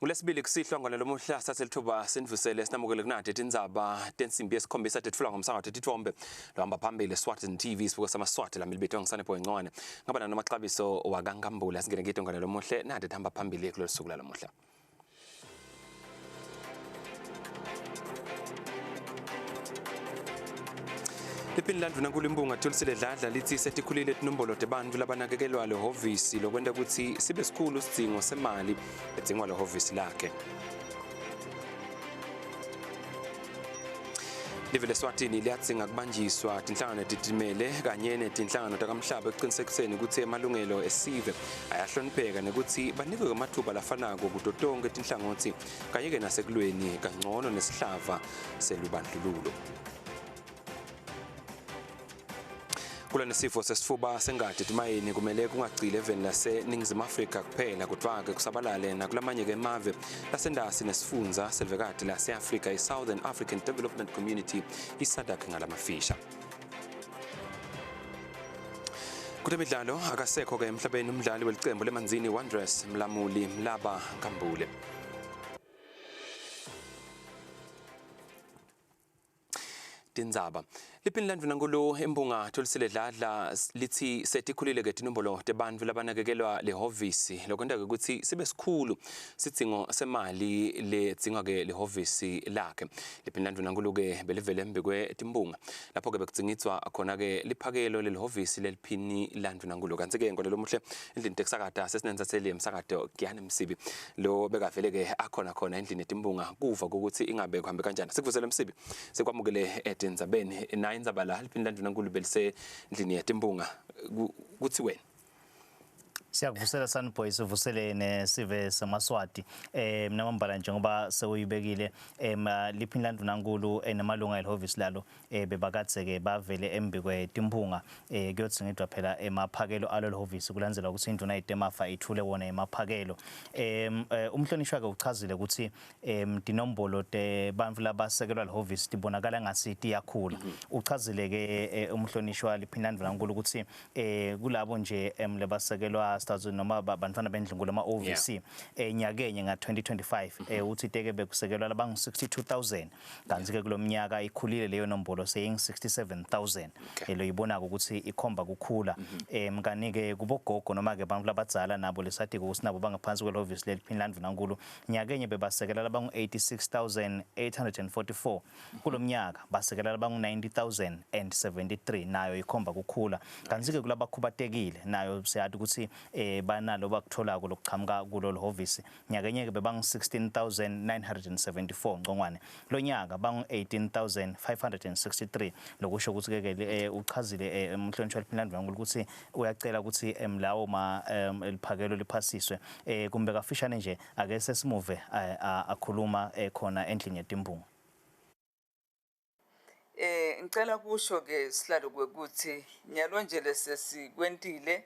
Ngulesibili kusihlwa ngona lomuhla sathe lithuba sindvusele sinamukele kunade tindzaba tensimbi yesikhombisa tetfulwa ngomsakato titfombe lohamba phambili Swatini TV sibuko samaswati lami libitwa ngisanepho incwane ngaba nanomaxabiso wakaNkambule singene kito ngona lomuhle nade tihamba phambili kulolu suku lalomuhla. Liphini landvunankulu Imbunga Thulisile Dladla litsi setikhulile tinombolo tebantfu labanakekelwa lehhovisi lokwenta kutsi sibe sikhulu sidzingo semali ledzingwa lehhovisi lakhe. Live leSwatini liyadzinga kubanjiswa tinhlangano letitimele kanye netinhlangano takamhlaba ekuqinisekiseni kutsi emalungelo esive ayahlonipheka nekutsi banikwe ematfuba lafanako kuto tonkhe tinhlangotsi kanye-ke nasekulweni kangcono nesihlava selubandlululo. Kulwa nesifo sesifuba sengati timayini kumele kungagcili eveni laseNingizimu Afrika kuphela kodvwa-ke kusabalale nakulamanye-ke emave lasendasi nesifundza selvekati lase-Afrika i-Southern African Development Community i-SADC ngalamafisha. Kutemidlalo akasekho-ke emhlabeni umdlali welicembu leManzini Wanderers Mlamuli Mlaba Nkambule. Tindzaba. Liphini landvunankulu Impunga Thulisile Dladla litsi setikhulile ke tinombolo tebantfu labanakekelwa lehhovisi lokwenta-ke kutsi sibe sikhulu sidzingo semali ledzingwa-ke lehhovisi lakhe. Liphini landvunankulu-ke belivele embikwe timpunga lapho-ke bekudzingitswa khona-ke liphakelo lelihhovisi leliphini landvunankulu. Kantsi-ke ngolelo muhle endlini tekusakata sesinensatseli yemsakato Giyane Msibi lo bekavele-ke akhona khona endlini yetimpunga kuva ukuthi ingabe kuhambe kanjani. Sikuvusele Msibi. Sekwamukele etindzabeni nayo indzaba la liphini landvunankulu belisendlini yetimpunga kutsi wena Siyakuvusela Sunboy sivusele nesive semaswati mina mambala njengoba sewuyibekile liphini landvunankulu nemalunga elihhovisi lalo bebakadze ke bavele embi kwetimpunga kuyodzingidwa phela emaphakelo alolu hhovisi kulandzela ukuthi indvuna yetemafa ithule wona emaphakelo. Umhlonishwa ke uchazile ukuthi tinombolo tebantfu labasekelwa lihhovisi tibonakala ngasi tiyakhula. Uchazile ke umhlonishwa liphini landvunankulu ukuthi kulabo nje lebasekelwa sitazu noma bantfwana bendlunkulu ama OVC nyakenye nga 2025 uthi teke bekusekelwa labangu 62000 kanti ke kulomnyaka ikhulile leyo nombolo seying 67000 loyibonako ukuthi ikhomba kukhula. Kani ke kubogogo noma ke abantu labadzala nabo lesatiko ukuthi nabo bangaphansi kwelihhovisi leliphini landvunankulu nyakenye bebasekela labangu 86844 kulomnyaka basekela labangu 90073 nayo ikhomba kukhula. Kanti ke kulabakhubatekile nayo siyati ukuthi banalo bakutholako lokuchamuka kulo lihhovisi nyakenye ke bebangu 16974 ngcongwane lonyaka bangu 18563 lokusho ukuthi ke ke uchazile umhlonishwa liphini landvunankulu ukuthi uyacela ukuthi lawo ma liphakelo liphasiswe kumbe kafishane nje ake sesimuve akhuluma khona endlini yetimpunga. Ngicela kusho ke sihlalo kwekuthi nyalo nje lesesikwentile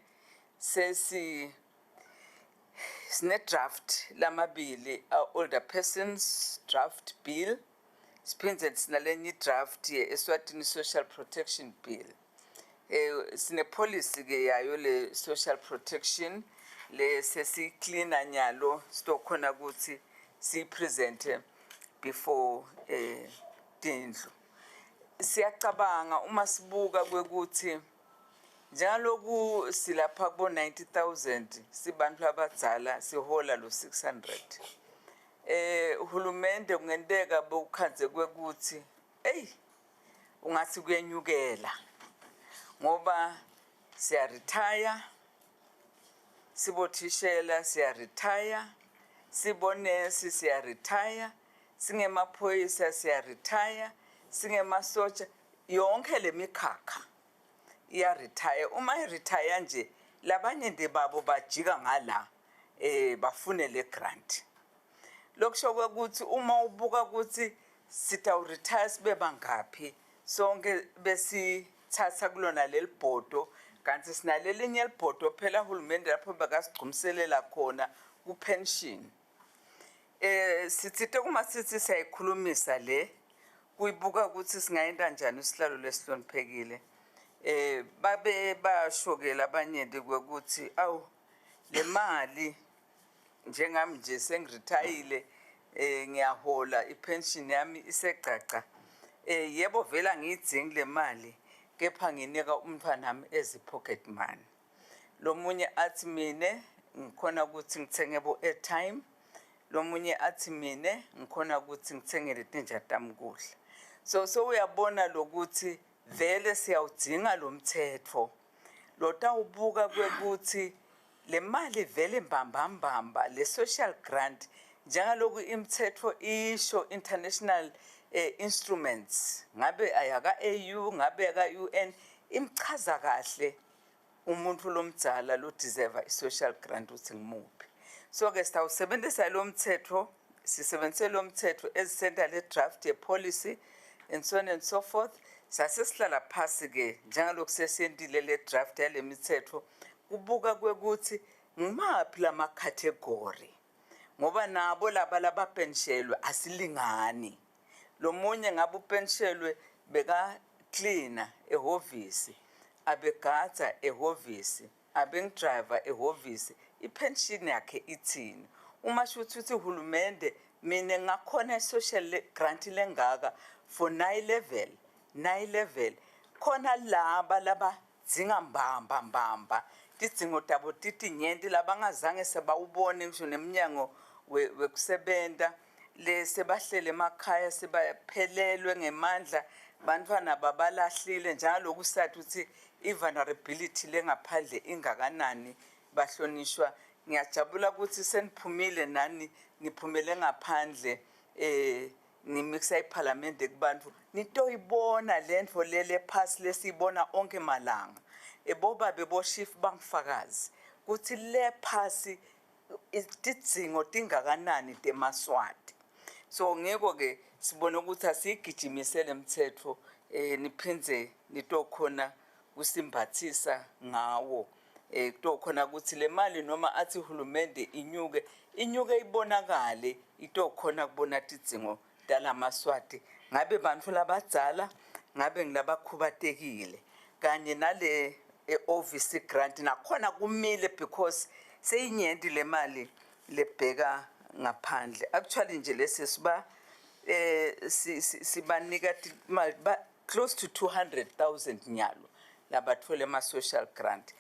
sesi sine draft lamabili older persons draft bill siphindze sinalenye draft ye Eswatini Social Protection Bill. Sine policy ke yayo le social protection le sesicleana nyalo sitokhona ukuthi sipresente before tindlu. Siyacabanga uma sibuka kwekuthi njaloku silapha kubo 90000 sibantu abadzala sihola lo 600. Uhulumende kungenteka bokukhandze kwekuthi hey ungathi kuyenyukela ngoba siya retire sibothishela siya retire sibonesi siya retire singemaphoyisa siya retire singemasotsha yonke lemikhakha iya retire. Uma i retire nje labanye nje babo bajika ngala bafune le grant. Lokusho ukuthi uma ubuka ukuthi sitawu retire sibe bangaphi sonke besithatha kulona leli bhodo kanti sinalelinye libhodo phela uhulumende lapho bekasigcumselela khona ku pension. Sitsite uma sithi siyayikhulumisa le kuyibuka ukuthi singayenta njani isihlalo lesihloniphekile. Babe basho ke labanyenti kwekuthi awu le mali Njengami nje sengiritayile, ngiyahola, ipension yami isecaca. Yebo, vele angiyidzingi le mali, kepha nginika umntwanami as pocket money. Lomunye athi mine ngikhona ukuthi ngithenge bo airtime, lomunye athi mine ngikhona ukuthi ngithengele tinja tami kudla. So uyabona lokuthi vele siyawudzinga lo mthetho lotawubuka kwekuthi le mali vele mbambambamba, le social grant, njengaloku imithetho isho, international instruments, ngabe ayaka AU, ngabe aka UN, imchaza kahle umuntu lomdzala lo deserve i-social grant uthi ngimuphi. So ke sitawusebenzisa lo mthetho, sisebenzise lo mthetho ezisenta le draft ye policy and so on and so forth. Sase sihlala phasi ke, njengaloku sesiyentile le draft yale mithetho, kubuka kwekuthi ngimaphi lama category, ngoba nabo laba labapenshelwe asilingani. Lo munye ngabe upenshelwe beka cleaner ehhovisi, abegadza ehhovisi, abengidrayiva ehhovisi, ipension yakhe ithini? Uma shuthi uthi uhulumende, mina ngakhona i-social grant lengaka for nayi level, nayi level, khona laba labadzinga mbamba mbamba, tidzingo tabo titinyenti, labangazange sebawubone ngisho neminyango wekusebenta, le sebahlele emakhaya, sebaphelelwe ngemandla, bantfwana babalahlile, njalo sathi ukuthi i-vulnerability lengaphandle ingakanani. Bahlonishwa, ngiyajabula ukuthi seniphumile nani, niphumele ngaphandle, nimixa iphalamende kubantu, nitoyibona lentfo lele phasi lesiyibona onke malanga. Ebobabe boshifu bangifakazi kuthi le phasi tidzingo tingakanani temaswati. So ngiko ke sibone ukuthi asiyigijimise lemthetho, niphindze nitokhona kusimbathisa ngawo, kutokhona ukuthi le mali, noma athi uhulumende inyuke, inyuke ibonakale, itokhona kubona tidzingo talamaswati, ngabe bantfu labadzala, ngabe ngilabakhubatekile, kanye nale e-OVC grant nakhona kumile, because seyinyenti le mali lebheka ngaphandle. Actually nje lesi siba sibanika imali ba close to 200,000 nyalo labatfole ama social grant.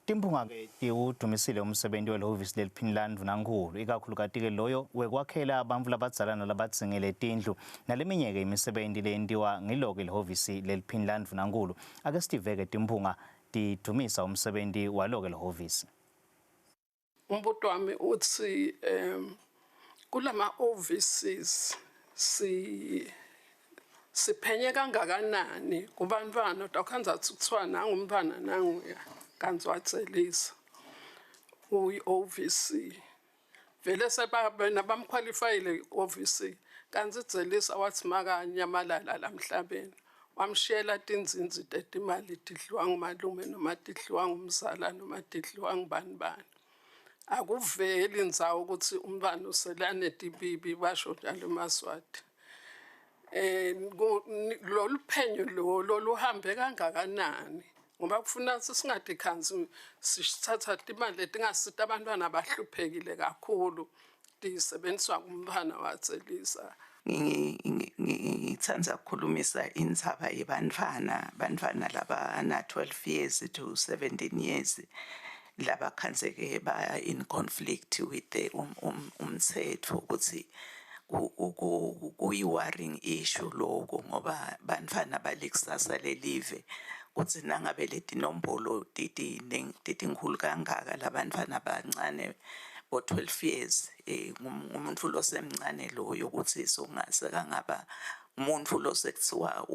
Timphunga-ke tiwudumisile umsebenzi welihhovisi leliphini landvunankhulu, ikakhulukati-ke loyo wekwakhela bantfu labadzala nalabadzingele tindlu, naleminye-ke imisebenzi leyentiwa ngilo-ke lihhovisi leliphini landvunankhulu. Ake sitiveke timphunga tidumisa umsebenzi walo-ke lihhovisi. Umbuto wami uthi kulama OVCs siphenye kangakanani kubantwana? Utawukhandza kuthiwa nangu umntwana, nanguya, kantsi watselisa uyi-OVC, vele sebabena bamkhwalifayile i-OVC, kantsi Dzelisa wathi makanyamalala la emhlabeni wamshiyela tinzinzi tetimali, tidliwa ngumalume noma tidliwa ngumzala noma tidliwa ngubani bani. Akuveli indzawo ukuthi umntwana uselane tibibi, basho njalo emaswati. Lolu phenyo lo loluhambe kangakanani? Ngoba kufuna singadikhansi sithatha timali letingasita abantwana abahluphekile kakhulu, tisebenziswa kumntwana watselisa. Ngithanda ukukhulumisa indzaba yebantfwana, bantfwana labana 12 years to 17 years, labakhandzeke ba in conflict with the umthetho, ukuthi kuyi-worrying issue lokho, ngoba bantfwana balikusasa lelive. Kuthi nangabe letinombolo titinkhulu kangaka, labantfwana bancane bo-12 years, ngumuntu losemncane loyo, ukuthi songasekangaba umuntu losekuthiwa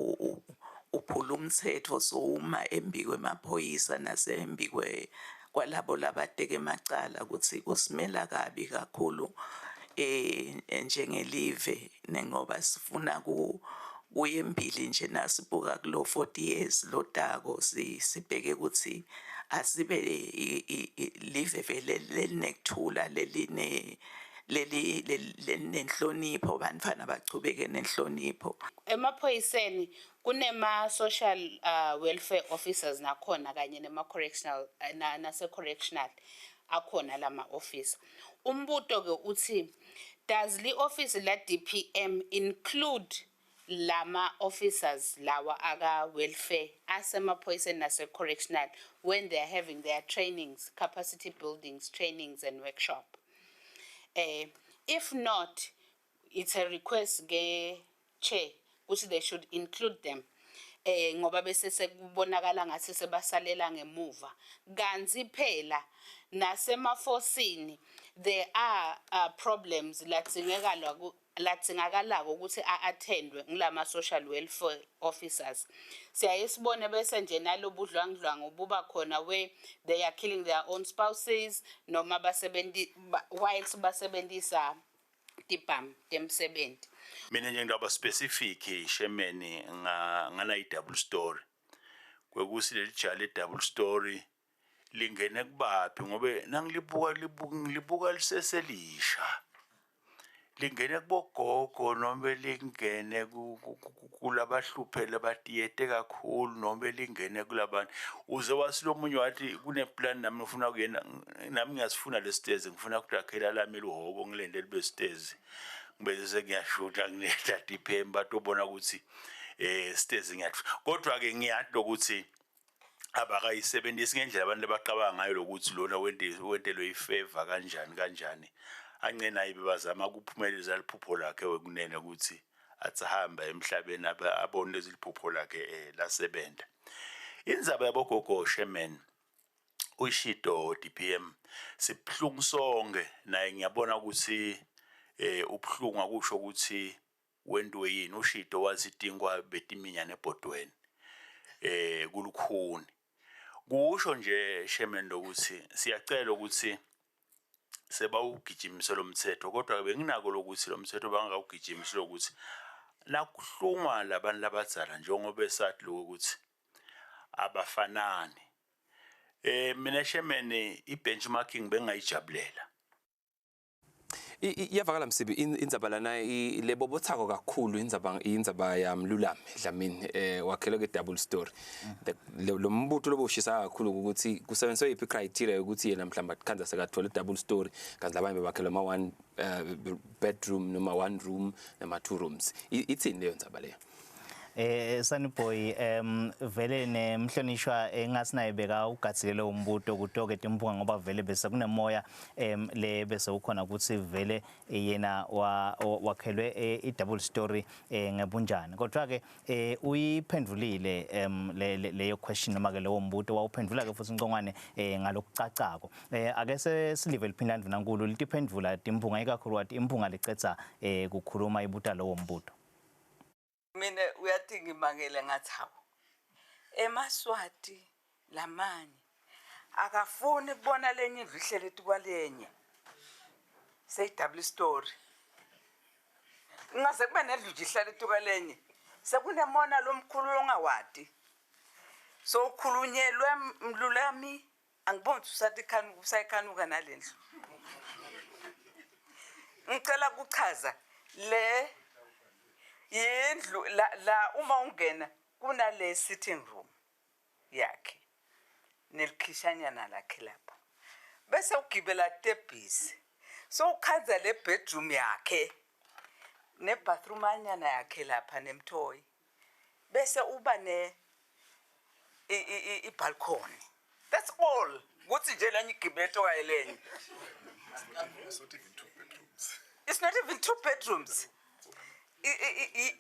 uphula umthetho, sowuma embikwemaphoyisa nasembikwe kwalabo labateke emacala, ukuthi kusimela kabi kakhulu njengelive, nengoba sifuna ku kuye embili nje. Nasibuka kulo 40 years lotako, sibheke ukuthi asibe live vele lelinekuthula, leline Leli lenhlonipho, bantfwana bachubeke nenhlonipho. Emaphoyiseni kunema social welfare officers nakhona kanye nema correctional na, nase correctional akhona lama office. Umbuto ke uthi, does le office la DPM include lama officers lawa aka welfare asemaphoyiseni nase correctional when they are having their trainings, capacity buildings trainings and workshop? If not, it's a request ke, chair, ukuthi they should include them, ngoba bese sekubonakala ngathi sebasalela ngemuva, kanti phela nasemafosini there are problems ladzingeka ladzingakalako ukuthi a-attendwe ngilama social welfare officers. Siyaye sibone bese nje nalobudlwangudlwangu buba khona where they are killing their own spouses noma basebenti whilst basebentisa tibhamu temsebenti. Mina nje ngidaba specific, shemeni, nga ngana i-double story, kwekusi leli jali double story lingene kubaphi, ngobe nangilibuka libuka ngilibuka liseselisha, lingene kubogogo noma lingene kulabahluphele batiyete kakhulu noma lingene kulabantu uze wasi lomunye wathi kuneplan, nami ngifuna kuyena, nami ngiyasifuna lesitezi, ngifuna ukudakhela lami lihhoko, ngilende libe sitezi, ngibese sengiyashuta nginetha DPM batobona ukuthi sitezi ngiyathu. Kodwa ke ngiyati ukuthi abakayisebenzisi ngendlela abantu abaqabanga ngayo lokuthi lona wentelwe ifavor kanjani kanjani. Ancena yibe bazama ukuphumelelisa liphupho lakhe wekunene ukuthi athi hamba emhlabeni abone lezi liphupho lakhe lasebenza. Indzaba yabogogo, Shemen, uyishido DPM, sibhlungu sonke naye. Ngiyabona ukuthi ubuhlungu akusho ukuthi wentiwe yini. Ushido wathi tinkwa betiminya nebhodweni, kulukhuni kusho nje, Shemen, lokuthi siyacela ukuthi sebawugijimise lo mthetho, kodwa benginako lokuthi lo mthetho bangakawugijimisi lokuthi nakuhlungwa labantu labadzala, njengoba esathi lokuthi abafanani. Mina, Shemen, i-benchmarking bengayijabulela. Iyavakala, Msibi, indzaba lana lebobothako kakhulu, indzaba yaMlulame Dlamini, wakhele ke double story. Lo mbuto lobushisa kakhulu ukuthi kusebenziswe yiphi criteria ukuthi yena mhlawumbe khanza sekathola double story, kanti labanye bebakhelwe ama one bedroom noma one room noma two rooms. Ithini leyo ndzaba leyo? Sunny Boy, vele nemhlonishwa engathi naye beka ugatsile umbuto kutoke timpunga, ngoba vele bese kunemoya le bese ukhona ukuthi vele yena wakhelwe i-double story ngebunjani. Kodwa ke uyiphendvulile leyo question noma ke lowo mbuto wawuphendvula ke futhi Ncongwane ngalokucacako. Ake sesilive liphinda ndvunankulu litiphendvula timpunga, ikakhulu impunga lecetsa kukhuluma ibuta lowo mbuto. Mina uyathi ngimangele, ngathi hawu, emaSwati lamanye akafuni kubona lenye indlu ihlele etukwalenye seyi-double story. Ingase kube nendlu nje ihlale etukwalenye, sekunemona lomkhulu longawadi. So ukhulunyelwe Mlulami, angiboni ukuthi usathi usayikhanuka nale ndlu. Ngicela kuchaza le yindlu la uma ungena kunale sitting room yakhe nelikhishanyana lakhe lapha, bese ugibela tebhisi, so ukhanza le bedroom yakhe ne-bathroom anyana yakhe lapha nemthoyi, bese uba ne i-balcony. That's all, kuthi nje lenye igibele okanye lenye. It's not even two bedrooms. It's not even two bedrooms.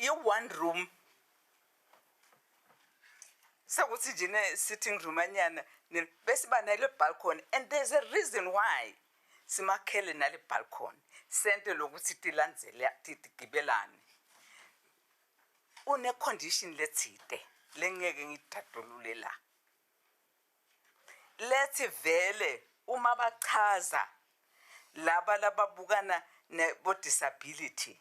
I-one room, sekuthi nje ne-sitting room anyana bese ba nale balcony, and there's a reason why simakhele nale balcony, sente lokuthi tilandzele tigibelane. Une condition letsite lengeke ngidadulule la, lethi vele uma bachaza laba lababukana nebo disability,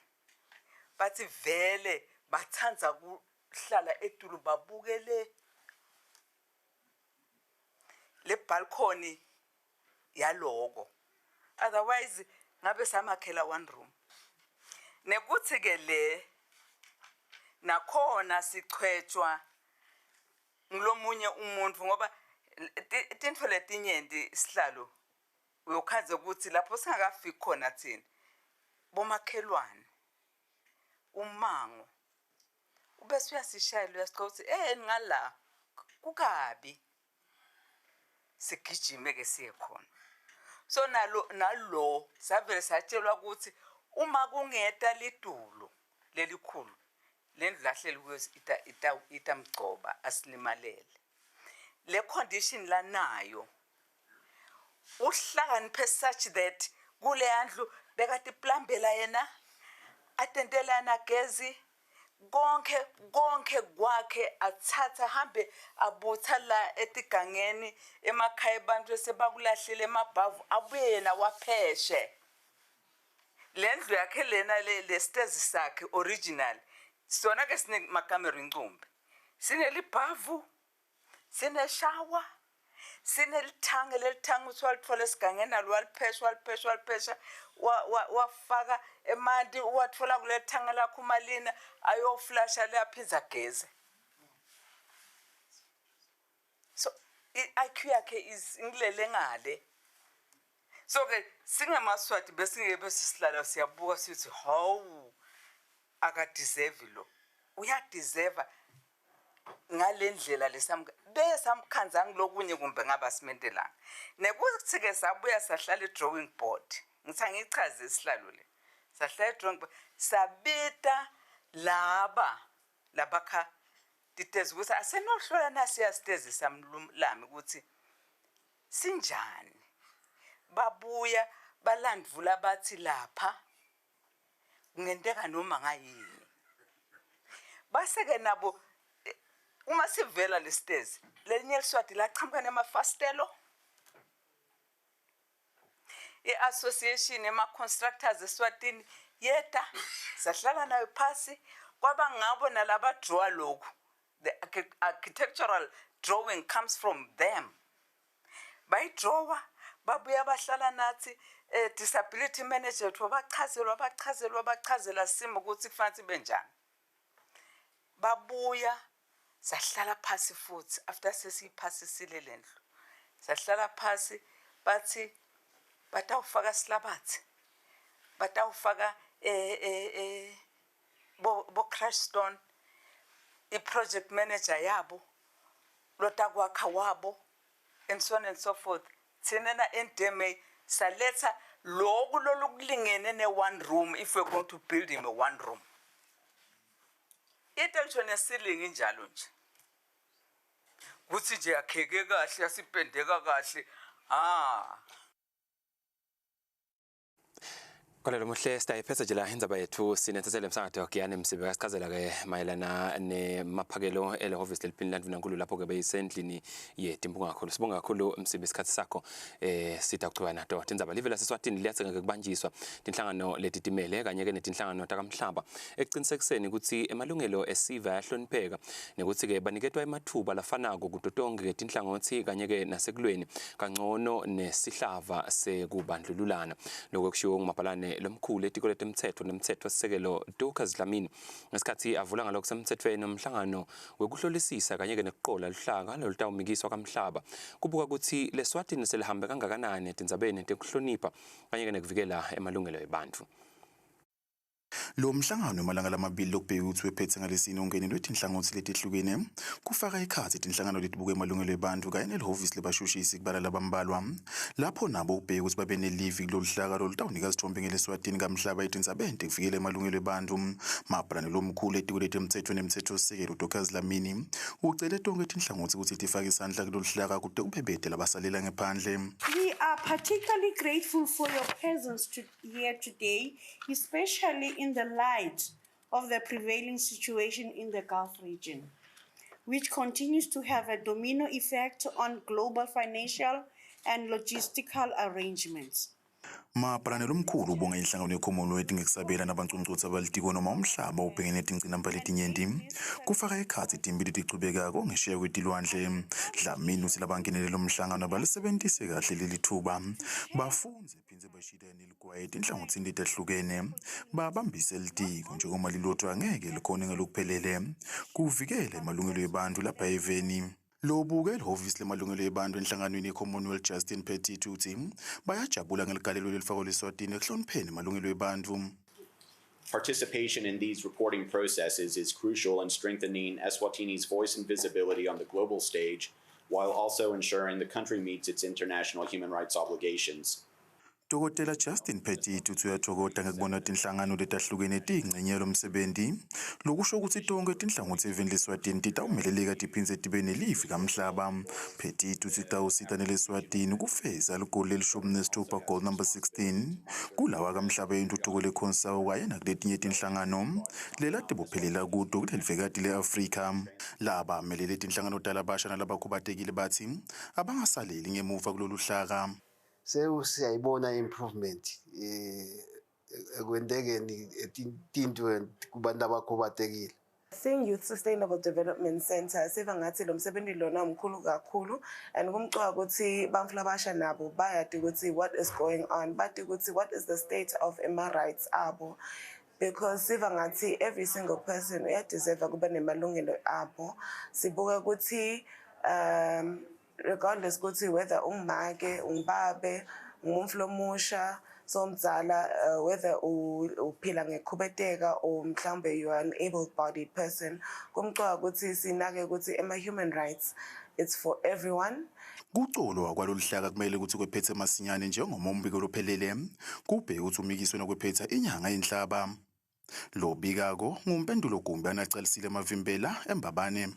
bathi vele batsandza kuhlala etulu babukele le balcony yaloko. Otherwise Ngabe samakhela one room. Nekuthi ke le nakhona sichwetshwa ngilomunye umuntu, ngoba tintfo letinyenti, sihlalo, uyokhandze ukuthi lapho singakafiki khona thina, bomakhelwane, umango ubese uyasishayela, uyasicha ukuthi ngala kukabi, sigijime ke siye khona. So nalo nalo savele satshelwa ukuthi uma kungeta litulu lelikhulu, lendlu lahleli kuyo itamgcoba asilimalele. Le condition lanayo, uhlakaniphe such that kule yandlu bekatiplambela yena, atentela yena gezi, konke konke kwakhe, athatha hambe abutha la etigangeni, emakhaya abantu esebakulahlile emabhavu, abuye yena wapheshe le ndlu yakhe lena. Le stezi sakhe original sona ke sinemakamero incumbi, sinelibhavu, sineshawa, sinelithange. Lelithange uthi walithola esigangeni nalo, waliphesha, waliphesha, waliphesha, wafaka emanti, wathola kuleli thange lakho umalina ayoflasha le, aphindze ageze. So i-IQ yakhe is ngilele ngale. So ke singemaswati besingeke bese sihlala siyabuka sithi, hawu, akadeserve lo, uyadeserve ngale ndlela lesamka besamkhanza ngilokunye kumbe ngaba simentelanga. Nekuthi ke sabuya sahlala e-drawing board, ngithi angichaze, isihlalo le, sahlala e-drawing board, sabita laba labakha titezi ukuthi asenohlola nasiya sitezi samlami ukuthi sinjani. Babuya balandvula, bathi lapha kungenteka noma ngayini. Base-ke nabo uma sivela lesitezi, lelinye liswati lachamuka nemafasitelo. I-association ema-constructors eSwatini yeta, sahlala nayo phasi, kwaba ngabo nalabadrawa lokhu. The architectural drawing comes from them. Bayidrawa, babuya bahlala nathi, disability manager, wabachazelwa, bachazelwa, bachazela simo ukuthi kufanele sibe njani. Babuya sahlala phasi futhi after sesiyiphasisile le ndlu, sahlala phasi, bathi batawufaka silabathi, batawufaka bo crush stone, i-project manager yabo lotakwakha wabo, and so on and so forth. Thina na NDMA saletha loku lolukulingene ne-one room, if we're going to build him a one room. Into ngisho ne-ceiling injalo nje, kuthi nje yakheke kahle, yasipendeka kahle, ah. Kwalelo muhle sitayiphetha nje la indzaba yethu. Sinethathele emsakato Giyane Msibe kasichazela ke mayelana nemaphakelo elehhovisi leliphini landvunankulu lapho ke beyisendlini yetimpunga kakhulu. Sibonga kakhulu Msibe isikhathi sakho. Sida kuchubeka nato tindzaba. Live laseSwatini liyadzinga ke kubanjiswa tinhlangano letitimele kanye ke netinhlangano takamhlaba ekucinisekiseni ukuthi emalungelo esive ayahlonipheka nekuthi ke baniketwa emathuba lafanako kuto tonkhe ke tinhlangothi kanye ke nasekulweni kangcono nesihlava sekubandlululana. Lokho kushiwo ngumabhalane lomkhulu etiko letemtsetfo nemtsetfosisekelo Dorcas Dlamini ngesikhathi avula ngalokhu semtsetfweni umhlangano wekuhlolisisa kanye ke nekuqola luhlaka lolutawumikiswa kamhlaba kubuka ukuthi leSwatini selihambe kangakanani etindzabeni tekuhlonipha kanye ke nekuvikela emalungelo ebantfu. Lo mhlangano emalanga lamabili lokubheka ukuthi wephethe ngalesine ungenelwe tinhlangothi letehlukene, kufaka ekhatsi tinhlangano letibuka emalungelo ebantfu kanye nelihhovisi lebashushisi, kubala labambalwa, lapho nabo ubheke ukuthi babe nelivi kulolu hlaka lolutawunika sithombe ngeleswatini kamhlaba etindzabeni tekuvikela emalungelo ebantfu. Mabhalane lomkhulu etiko letemtsetfo nemtsetfosisekelo Dorcas Dlamini ucele tonkhe tinhlangothi ukuthi tifake isandla kulolu hlaka kute kube bete labasalela ngephandle. We are particularly grateful for your presence here today, especially in the light of the prevailing situation in the Gulf region, which continues to have a domino effect on global financial and logistical arrangements. Mabhalane lomkhulu ubonga inhlangano yeCommonwealth ngekusabela nabancumcutsa balitiko noma umhlaba ubhekene netingcinamba letinyenti kufaka ekhatsi timphi letichubekako ngesheya kwetilwandle. Dlamini utsi labangenele lomhlangano balisebentise kahle leli thuba bafundze phindze bashiyane neligwayi etinhlangothini letehlukene babambise litiko njengoba lilodvwa angeke likhone ngalokuphelele kuvikela emalungelo ebantfu lapha eveni. Lobuke lihhovisi lemalungelo ebantfu enhlanganweni ye-Commonwealth Justin Pettit utsi bayajabula ngeligalelo lelifakwa leSwatini ekuhlonipheni emalungelo ebantfu. Participation in these reporting processes is crucial in strengthening Eswatini's voice and visibility on the global stage, while also ensuring the country meets its international human rights obligations. Dr. Justin Pettit utsi uyatfokota ngekubona tinhlangano letahlukene tiyincenye yalomsebenti lokusho kutsi tonkhe tinhlangotsi eveni leSwatini titawumeleleka tiphindze tibe nelivi kamhlaba. Pettit utsi tawusita neleSwatini kufeza ligoli lelishumi nesitfupha, goal number 16, kulawa kamhlaba intfutfuko lekhonsawo kanye nakuletinye tinhlangano lelatibophelela kuto kulelivekati le-Afrika. Laba melele tinhlangano talabasha nalabakhubatekile batsi abangasaleli ngemuva kulolu hlaka. Siyayibona improvement ekwentekeni tinto kubantu abakhubatekile. Sing Youth Sustainable Development Center siva ngathi lo msebenzi lona mkhulu kakhulu and kumcoka ukuthi bantfu labasha nabo bayati ukuthi what is going on, bati ukuthi what is the state of ema-rights abo, because siva ngathi every single person uyadeserve kuba nemalungelo abo. Sibuka ukuthi regardless ukuthi whether ungumake, ungubabe, ngumuntu lomusha, somdzala, whether uphila ngekukhubeteka or mhlawumbe you are an able-bodied person, kumcoka ukuthi sinake ukuthi ema-human rights, it's for everyone. Kucolwa kwalolu hlaka kumele ukuthi kwephethe masinyane njengoba umbiko lophelele kubheke ukuthi umikiswe nokwephetha inyanga yenhlaba. Lo bikako ngumpendulo Gumbi anacalisile Mavimbela eMbabane.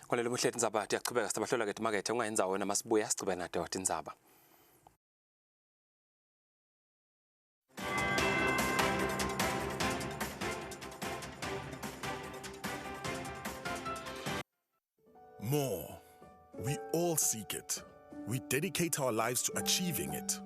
Kwalelo buhle tindzaba tiyachubeka, sibahlola ke timakethe ungayindzawo namasibuya sichubeka nato tindzaba. More. We all seek it. We dedicate our lives to achieving it.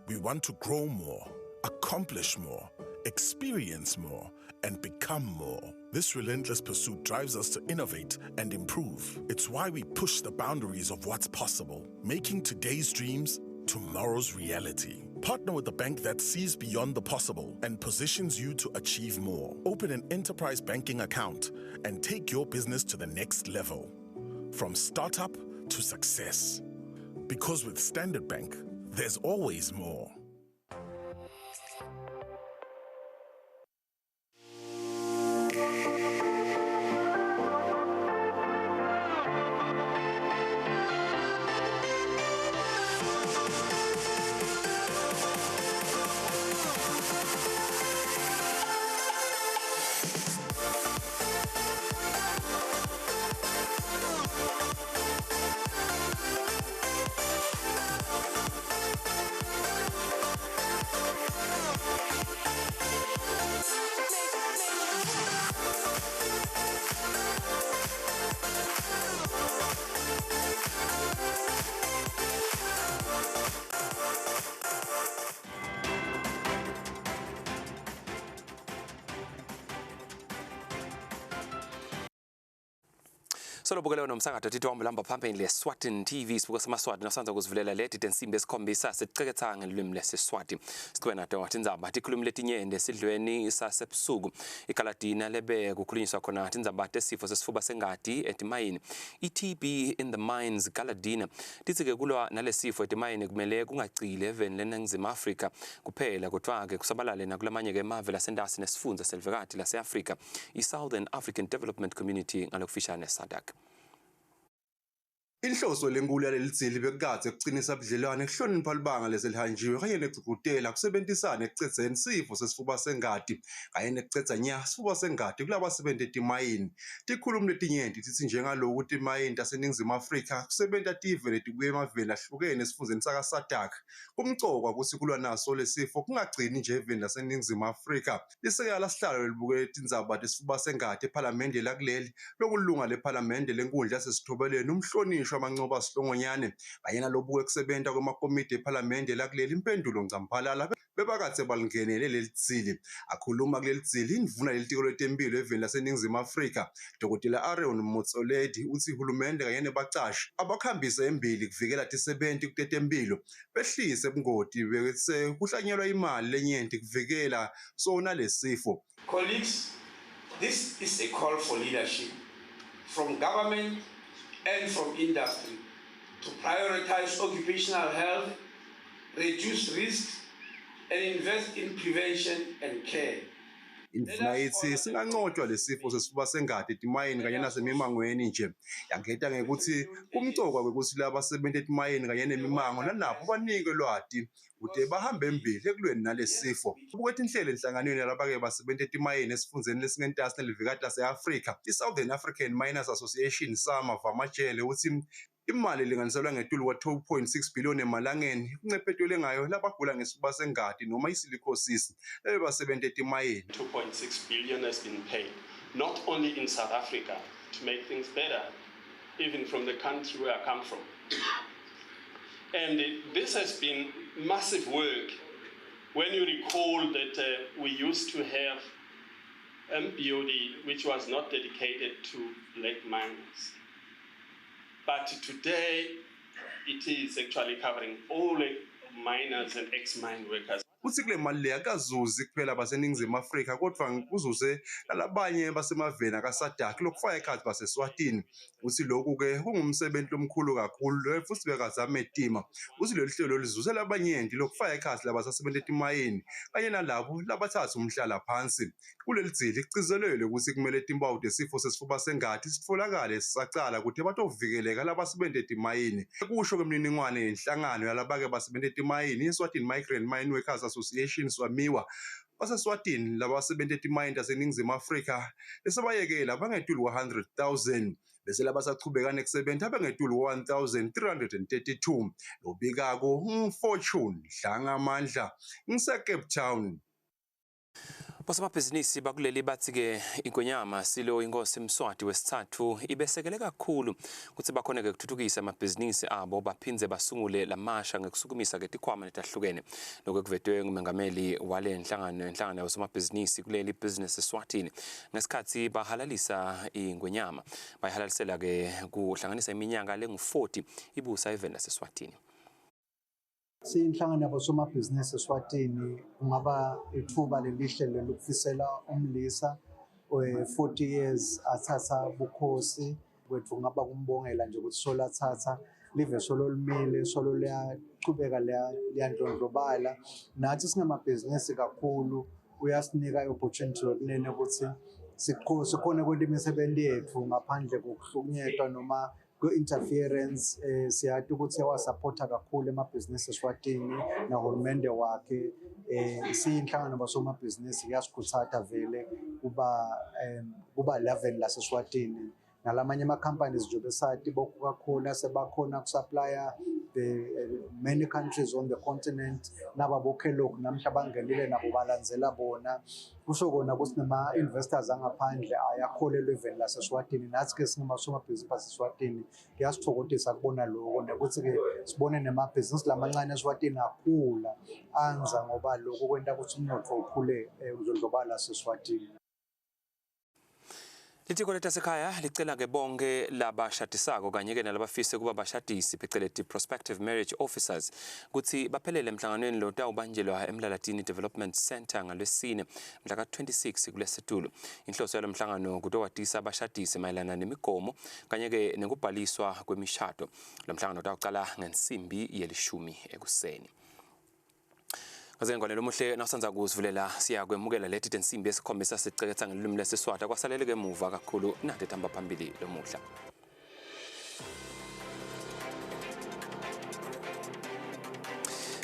We want to grow more, accomplish more, experience more, and become more. This relentless pursuit drives us to innovate and improve. It's why we push the boundaries of what's possible, making today's dreams tomorrow's reality. Partner with the bank that sees beyond the possible and positions you to achieve more. Open an enterprise banking account and take your business to the next level. From startup to success. Because with Standard Bank, there's always more. Solobukeleyo nomsakazo titwambo lamba phambili leSwatini TV, sibuka samaSwati nasanza kuzivulela leti tensimbi esikhombisa siceketha ngelulwimi lesiSwati. Sichube nato tindzaba tikhulumi letinyenti esidlweni sasebusuku i-gala dinner lebe kukhulunyiswa khona tindzaba tesifo sesifuba sengati etimayini, i-TB in the Mines gala dinner. Titsi-ke kulwa nalesifo etimayini kumele kungagcili eveni leNingizimu Afrika kuphela, kodwa-ke kusabalale nakulamanye-ke emave lasentasi nesifundza selivekati lase-Afrika, i-Southern African Development Community, ngalokufishane SADC. Inhloso lenkulu yaleli dzili bekukadze kucinisa budlelwane, kuhlonipha libanga leselihanjiwe kanye nekugcugcutela kusebentisana ekucedzeni sifo sesifuba sengati kanye nekucedza nya sifuba sengati kulabasebenti etimayini. Tikhulumi letinyenti titsi njengaloku timayini taseNingizimu Afrika kusebenta tive letibuya emaveni ahlukene esifundzeni saka-SADC, kumcoka kutsi kulwa naso lesifo kungagcini nje eveni laseNingizimu Afrika. Lisekela lasihlalo lelibukele tindzaba tesifuba sengati ephalamende lakuleli, lokulunga lephalamende lenkundla yasesitfobeleni, umhlonishwa Umhlonishwa Mancoba Sihlongonyane kanye nalobuke kusebenta kwemakomidi ephalamende lakuleli Impendulo Ngcamphalala bebakatse balingenele leli dzili. Akhuluma kuleli dzili indvuna yelitiko letemphilo eveni laseNingizimu Afrika Dr. Aaron Motsoaledi utsi hulumende kanye nebacashi abakhambise embili kuvikela tisebenti kutetemphilo behlise bungoti bese kuhlanyelwa imali lenyenti kuvikela sona lesifo. Colleagues, this is a call for leadership from government and from industry to prioritize occupational health, reduce risks, and invest in prevention and care. Indvuna itsi singancotshwa lesifo sesifuba sengati etimayini kanye nasemimangweni nje. Yangeta ngekutsi kumcoka kwekutsi labasebenta etimayini kanye nemimango nanabo banikwe lwati kute bahambe embili ekulweni nalesifo. Buke tinhlelo enhlanganweni yalabake basebenta etimayini esifundzeni lesingentasi nelivikati lase-Afrika, i-Southern African Miners Association SAMA Vamajele utsi imali elinganiselwa ngetulu kwa-2.6 billion emalangeni kuncephetwele ngayo labagula ngesifuba sengati noma i-silicosis lebebasebenta etimayini. 2.6 billion has been paid, not only in South Africa, to make things better, even from the country where I come from. And this has been massive work. When you recall that we used to have MBOD, which was not dedicated to black miners. But today, it is actually covering all miners and ex-mine workers. Utsi kule mali le akazuzi kuphela baseNingizimu Afrika kodvwa kuzuze nalabanye basemaveni akaSADC lokufaka ekhatsi baseSwatini. Utsi lokhu-ke kungumsebenti lomkhulu kakhulu lo futsi bekazame etima. Utsi lolu hlelo lizuze labanyenti lokufaka ekhatsi labasasebenta etimayini kanye nalabo labatsatsa umhlalaphansi. Kuleli dzili kugcizelelwe kutsi kumele timpawu tesifo sesifuba sengati sitfolakale sisacala kute batovikeleka labasebenta etimayini. Kusho kwemininingwane yenhlangano yalabake basebenta etimayini iSwatini Migrant Mine Workers Association SWAMIWA baseSwatini labasebenta etimayini taseNingizimu Afrika lesebayekela bangetulu kwa-100,000 bese labasachubeka nekusebenta bengetulu kwa-1332. Lobikako ngu-Fortune Dlangamandla ngise-Cape Town. Bosomabhizinisi bakuleli batsi-ke Ingonyama Silo Inkosi Mswati wesitsatfu ibesekele kakhulu kutsi bakhone-ke kuthuthukisa amabhizinisi abo baphindze basungule lamasha ngekusukumisa-ke tikhwama letahlukene. Lokhu kuvetwe ngumengameli wale nhlangano inhlangano yabosomabhizinisi kuleli Business Eswatini ngesikhatsi bahalalisa Ingonyama. Bayihalalisela-ke kuhlanganisa iminyaka lengu-40 ibusa eveni laseSwatini. Siyinhlangano yabosomabhizinisi eSwatini kungaba ithuba lelihle lelokufisela umlisa 40 years athatha bukhosi kwethu, kungaba kumbongela nje ukuthi solo athatha live solo limile, solo liyachubeka, liyandlondlobala. Nathi singamabhizinisi kakhulu uyasinika i-opportunity yokunene ukuthi sikhone kwenta imisebenti yethu ngaphandle kokuhlukunyetwa noma kwe-interference. Siyati ukuthi yawasupporta kakhulu emabhizinisi eSwatini nahulumende wakhe. Siyinhlangano basomabhizinisi kuyasikhuthaza vele kuba level laseSwatini nalamanye ama-companies nje besati bo-Coca-Cola sebakhona ku-supplya the many countries on the continent, naba bo-Kellogg namhla bangenile nabo balandzela bona. Kusho kona ukuthi nama-investors angaphandle ayakholelwa eveni laseSwatini. Nathi-ke singamasomabhizinisi baseSwatini kuyasithokodisa kubona loko nekuthi-ke sibone nemabhizinisi lamancane eSwatini akhula anza, ngoba lokho kwenta ukuthi umnotfo ukhule udlondlobala laseSwatini. Litiko letasekhaya licela-ke bonke labashadisako kanye-ke nalabafise kuba bashadisi, pheceleti prospective marriage officers, kutsi baphelele emhlanganweni lotawubanjelwa eMlalatini Development Center ngalwesine mhla ka-26 kulesetulu. Inhloso yalo mhlangano kutowatisa abashadisi mayelana nemigomo kanye-ke nekubhaliswa kwemishado. Lo mhlangano utawucala ngensimbi yelishumi ekuseni. Ngazengwane lomuhle nawusandza kusivulela, siyakwemukela leti tensimbi yesikhombisa siceketsa ngelulwimi lwesiSwati. Kwasaleleke emuva kakhulu nati tihamba phambili lomuhla.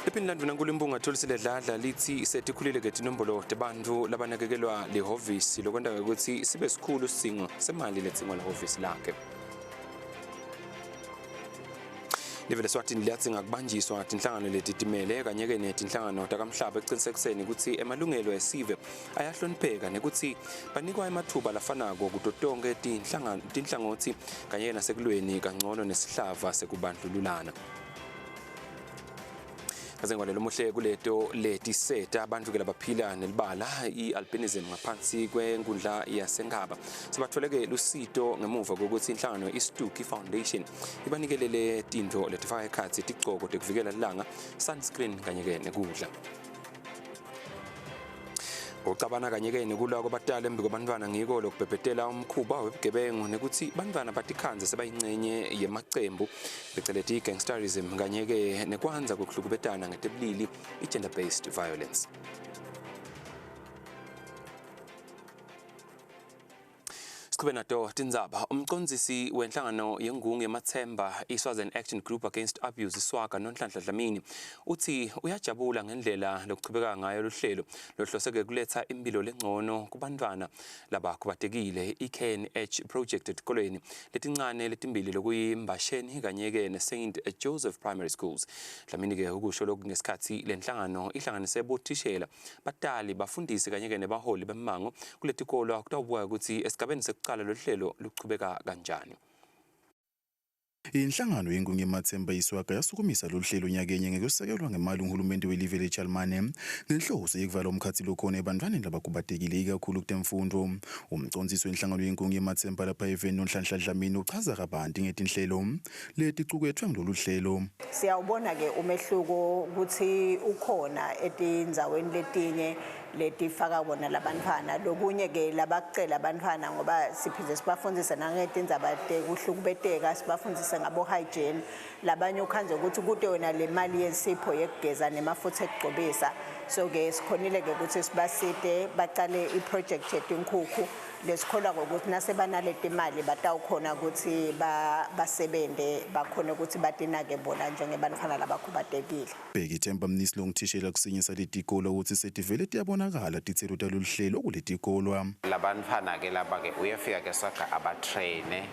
Liphini landvunankulu Impunga Thulisile Dladla litsi setikhulile-ke tinombolo tebantfu labanakekelwa lihhovisi, lokwenta kutsi sibe sikhulu sidzingo semali ledzingwa lihhovisi lakhe. Live leSwatini liyadzinga kubanjiswa tinhlangano letitimele kanye-ke netinhlangano takamhlaba ekucinisekiseni kutsi emalungelo esive ayahlonipheka nekutsi banikwa ematfuba lafanako kuto tonkhe tinhlangotsi kanye nasekulweni kangcono nesihlava sekubandlululana. Kazengwalelo muhle kuleto letiseta abantu ke labaphila nelibala i-albinism ngaphansi kwenkundla yaseNkhaba sebatholeke lusito ngemuva kokuthi inhlangano iStuki Foundation ibanikelele tintfo letifaka ekhatsi tigcoko tekuvikela lilanga, sunscreen kanye-ke nekudla. Ukucabana kanye-ke nekulwa kwabatali embi kwabantwana ngiko lokubhebhetela umkhuba webugebengu nekutsi bantwana batikhandze sebayincenye yemacembu pheceleti i-gangsterism kanye-ke nekwandza kwekuhlukubetana ngetebulili i-gender based violence. Siqhube nato tindzaba. Umcondzisi wenhlangano yengungu yemathemba i-Swaziland Action Group Against Abuse iSwaga Nonhlanhla Dlamini uthi uyajabula ngendlela lokuchubeka ngayo luhlelo lohloseke kuletha impilo lengcono kubantwana labakhubatekile i-KNH project etikolweni letincane letimbili lokuyiMbasheni kanye-ke ne-St Joseph Primary Schools. Dlamini-ke ukusho lokhu ngesikhathi lenhlangano ihlanganise bothishela, batali, bafundisi kanye-ke nebaholi bemmango kuletikolwa kutawubuka ukuthi esigabeni sekucala lolu hlelo luchubeka kanjani. Inhlangano yengungu yemathemba iSwaga yasukumisa lolu hlelo nyakenye ngekusekelwa ngemali uhulumende welive leJalimane ngenhloso yekuvala umkhatsi lokhona ebantwaneni labakhubatekile ikakhulu kutemfundvo. Umcondzisi wenhlangano yengungu yemathemba lapha eveni Nonhlanhla Dlamini uchaza kabanti ngetinhlelo leticuketfwe ngulolu hlelo. Siyawubona ke umehluko ukuthi ukhona etindzaweni letinye letifaka bona labantfwana. Lokunye ke labakucela abantfwana, ngoba siphinde sibafundzise nangetindzaba tekuhlukubeteka, sibafundzise ngabo hygiene. Labanye ukhandze ukuthi kute wena le mali yensipho yekugeza nemafutha ekugcobisa, so ke sikhonile ke ukuthi sibasite bacale i-project yetinkhukhu lesikholwa ngokuthi nasebanaleti mali batawukhona ukuthi basebente, bakhone ukuthi batinake bona njengebantfwana labakhubatekile. Bheki Themba Mnisi longuthishela kusinye saletikolo ukuthi setivele tiyabonakala titselo talolu hlelo kuletikolwa. Labantfwana ke laba ke uyafika ke Swaga abatraine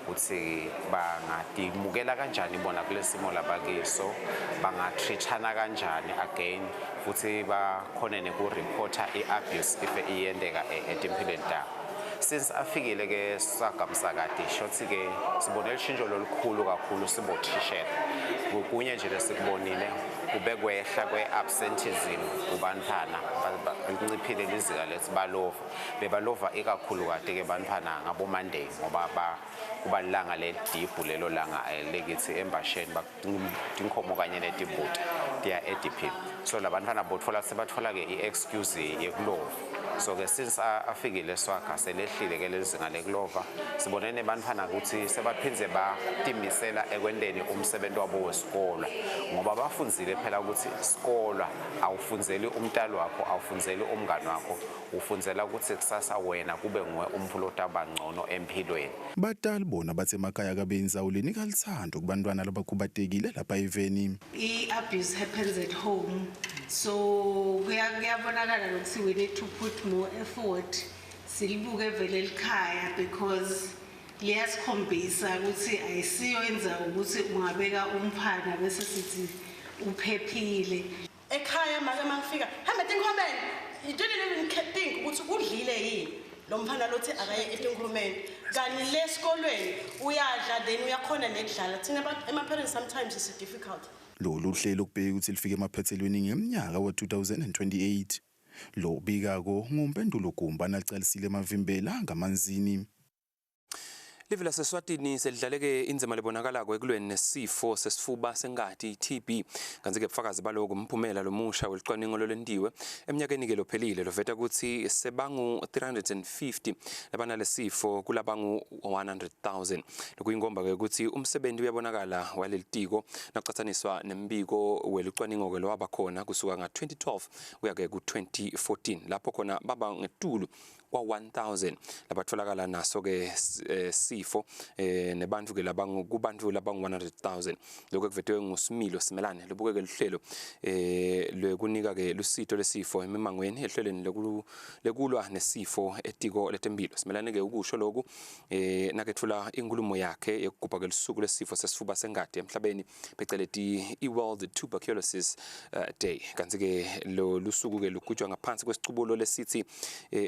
ukuthi bangatimukela kanjani bona kulesimo labakiso, bangatreatana kanjani again, futhi bakhone nekureporta i-abuse if iyenteka etimphilweni tabo. Since afikile ke Swaga Msakade, shothi ke sibone lishintsho lolukhulu kakhulu sibothishela. Kunye nje lesikubonile kube kwehla kwe-absenteeism kubantfwana, linciphile lizinga lethi balova. Bebalova ikakhulu kade ke bantfwana ngabo Monday, ngoba kuba lilanga lelidibhu lelo langa lekithi embasheni tinkhomo kanye netimbuti tiya ediphini, so labantfwana botfola sebatfola ke i-excuse yekulova. So ke since afikile Swaga selehlile ke lelizinga lekulova. Sibone nebantfwana ukuthi sebaphindze batimisela ekwenteni umsebenzi wabo wesikolwa, ngoba bafundzile phela ukuthi sikolwa awufundzeli umntali wakho, awufundzeli umngani wakho, ufundzela ukuthi kusasa wena kube nguwe umntfu lotaba ngcono empilweni. Batali bona bathe emakhaya kabendzawo lenika lithando kubantwana labakhubatekile lapha eveni. I-abuse happens at home, so kuyabonakala lokuthi we need to put more effort, silibuke vele likhaya, because liyasikhombisa ukuthi ayisiyo indzawo ukuthi ungabeka umphana bese sithi uphephile. Ekhaya make mangifika hambe etinkhomeni, you didn't even think ukuthi udlile yini lo mfana lothi akaye etinkhomeni, kani le esikolweni uyadla, then uyakhona nekudlala. Thina ema-parents sometimes is difficult. Lolu hlelo kubheka ukuthi lifike emaphethelweni ngeminyaka wa-2028. Lo bikako ngumpendulo Gumba nacalisile emavimbela ngamanzini. Live laseSwatini selidlaleke indzima lebonakalako ekulweni nesifo sesifuba sengati i-TB. Kantsi-ke bufakazi baloko umphumela lomusha welicwaningo lolwentiwe eminyakeni-ke lophelile loveta kutsi sebangu-350 labanalesifo kulabangu-100,000. Lokuyinkomba-ke kutsi umsebenti uyabonakala walelitiko nakucatsaniswa nembiko welucwaningo-ke lowaba khona kusuka nga-2012 kuya-ke ku-2014, lapho khona baba ngetulu kwa 1000 labatholakala naso ke sifo nebantu ke labangu kubantu labangu 100,000. Lokho kuvetwe nguSimilo Simelane lobukeke luhlelo lwekunika ke lusito lesifo emimangweni ehlelweni lekulwa nesifo etiko letempilo. Simelane ke ukusho lokhu nakethula inkulumo yakhe yokugubha ke lusuku lesifo sesifuba sengati emhlabeni, pheceleti i-World Tuberculosis Day. Kanti ke lo lusuku ke lugujwa ngaphansi kwesicubulo lesithi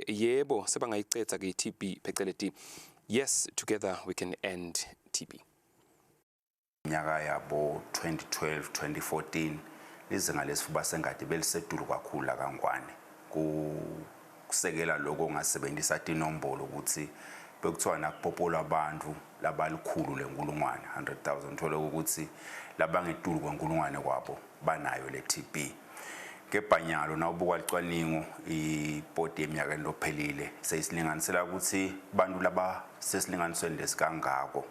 yebo sebangayicetha ke i-TB, pheceleti "Yes, together we can end TB". Iminyaka yabo 2012 2014, lizinga lesifuba sengati belisetulu kakhulu la kaNgwane. Kusekela lokho ungasebenzisa tinombolo ukuthi bekuthiwa nakupopolwa abantu labalikhulu lenkulungwane, 100,000, thole ukuthi labangetulu kwenkulungwane kwabo banayo le TB. Kepha nyalo nawubuka licwaningo ibhodi eminyakeni lophelile, seyisilinganisela ukuthi bantu laba sesilinganisweni lesikangako,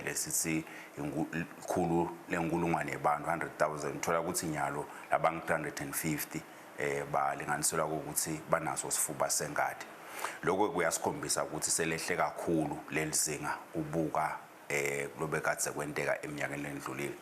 lesithi ikhulu lenkulungwane yabantu, 100,000, thola ukuthi nyalo labangu 350 balinganiselwa ukuthi banaso sifuba sengati. Lokho kuyasikhombisa ukuthi selehle kakhulu leli zinga ubuka lobe kadze kwenteka eminyakeni lendlulile.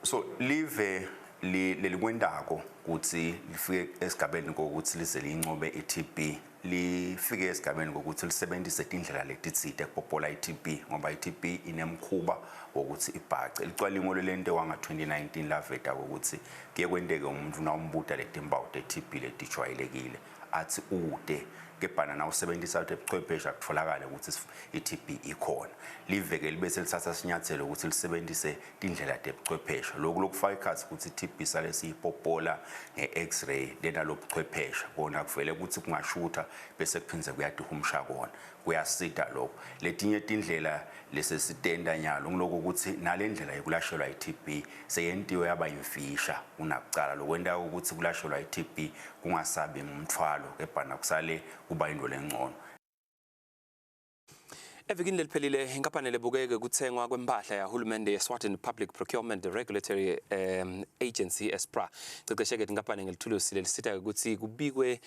So live lelikwendako ukuthi lifike esigabeni kokuthi lize lincobe i-TB, lifike esigabeni kokuthi lisebenzise tindlela letitsite kupopola i-TB, ngoba i-TB inemkhuba wokuthi ibhace. Licwalingo lelente wanga-2019 laveta ukuthi kuye kwenteke umuntu nawumbuta letimpawu te-TB letijwayelekile athi ude, kepha nawusebenzisa ubuchwepheshe akutholakale ukuthi i-TB ikhona. Liveke libe selithatha sinyathelo ukuthi lisebenzise tindlela tebuchwepheshe. Lokhu lokufaka ikhathi ukuthi i-TB sale siyipopola nge-x-ray lena lobuchwepheshe, kona kuvele ukuthi kungashutha bese kuphindze kuyadihumsha kona, kuyasita lokho. Letinye tindlela lesesitenta nyalo ngiloko ukuthi nale ndlela yokulashelwa i-TB seyentiwe yaba yimfisha kunakucala. Lokwenta ukuthi kulashelwa i-TB kungasabi ngumthwalo, kepha nakusale kuba into lengcono. Evikini leliphelile, inkampani lebukeke kuthengwa kwempahla yahulumende yeSwatini Public Procurement Regulatory Agency, ESPRA, cecesheke inkampani ngelithulusi lelisita ukuthi kubikwe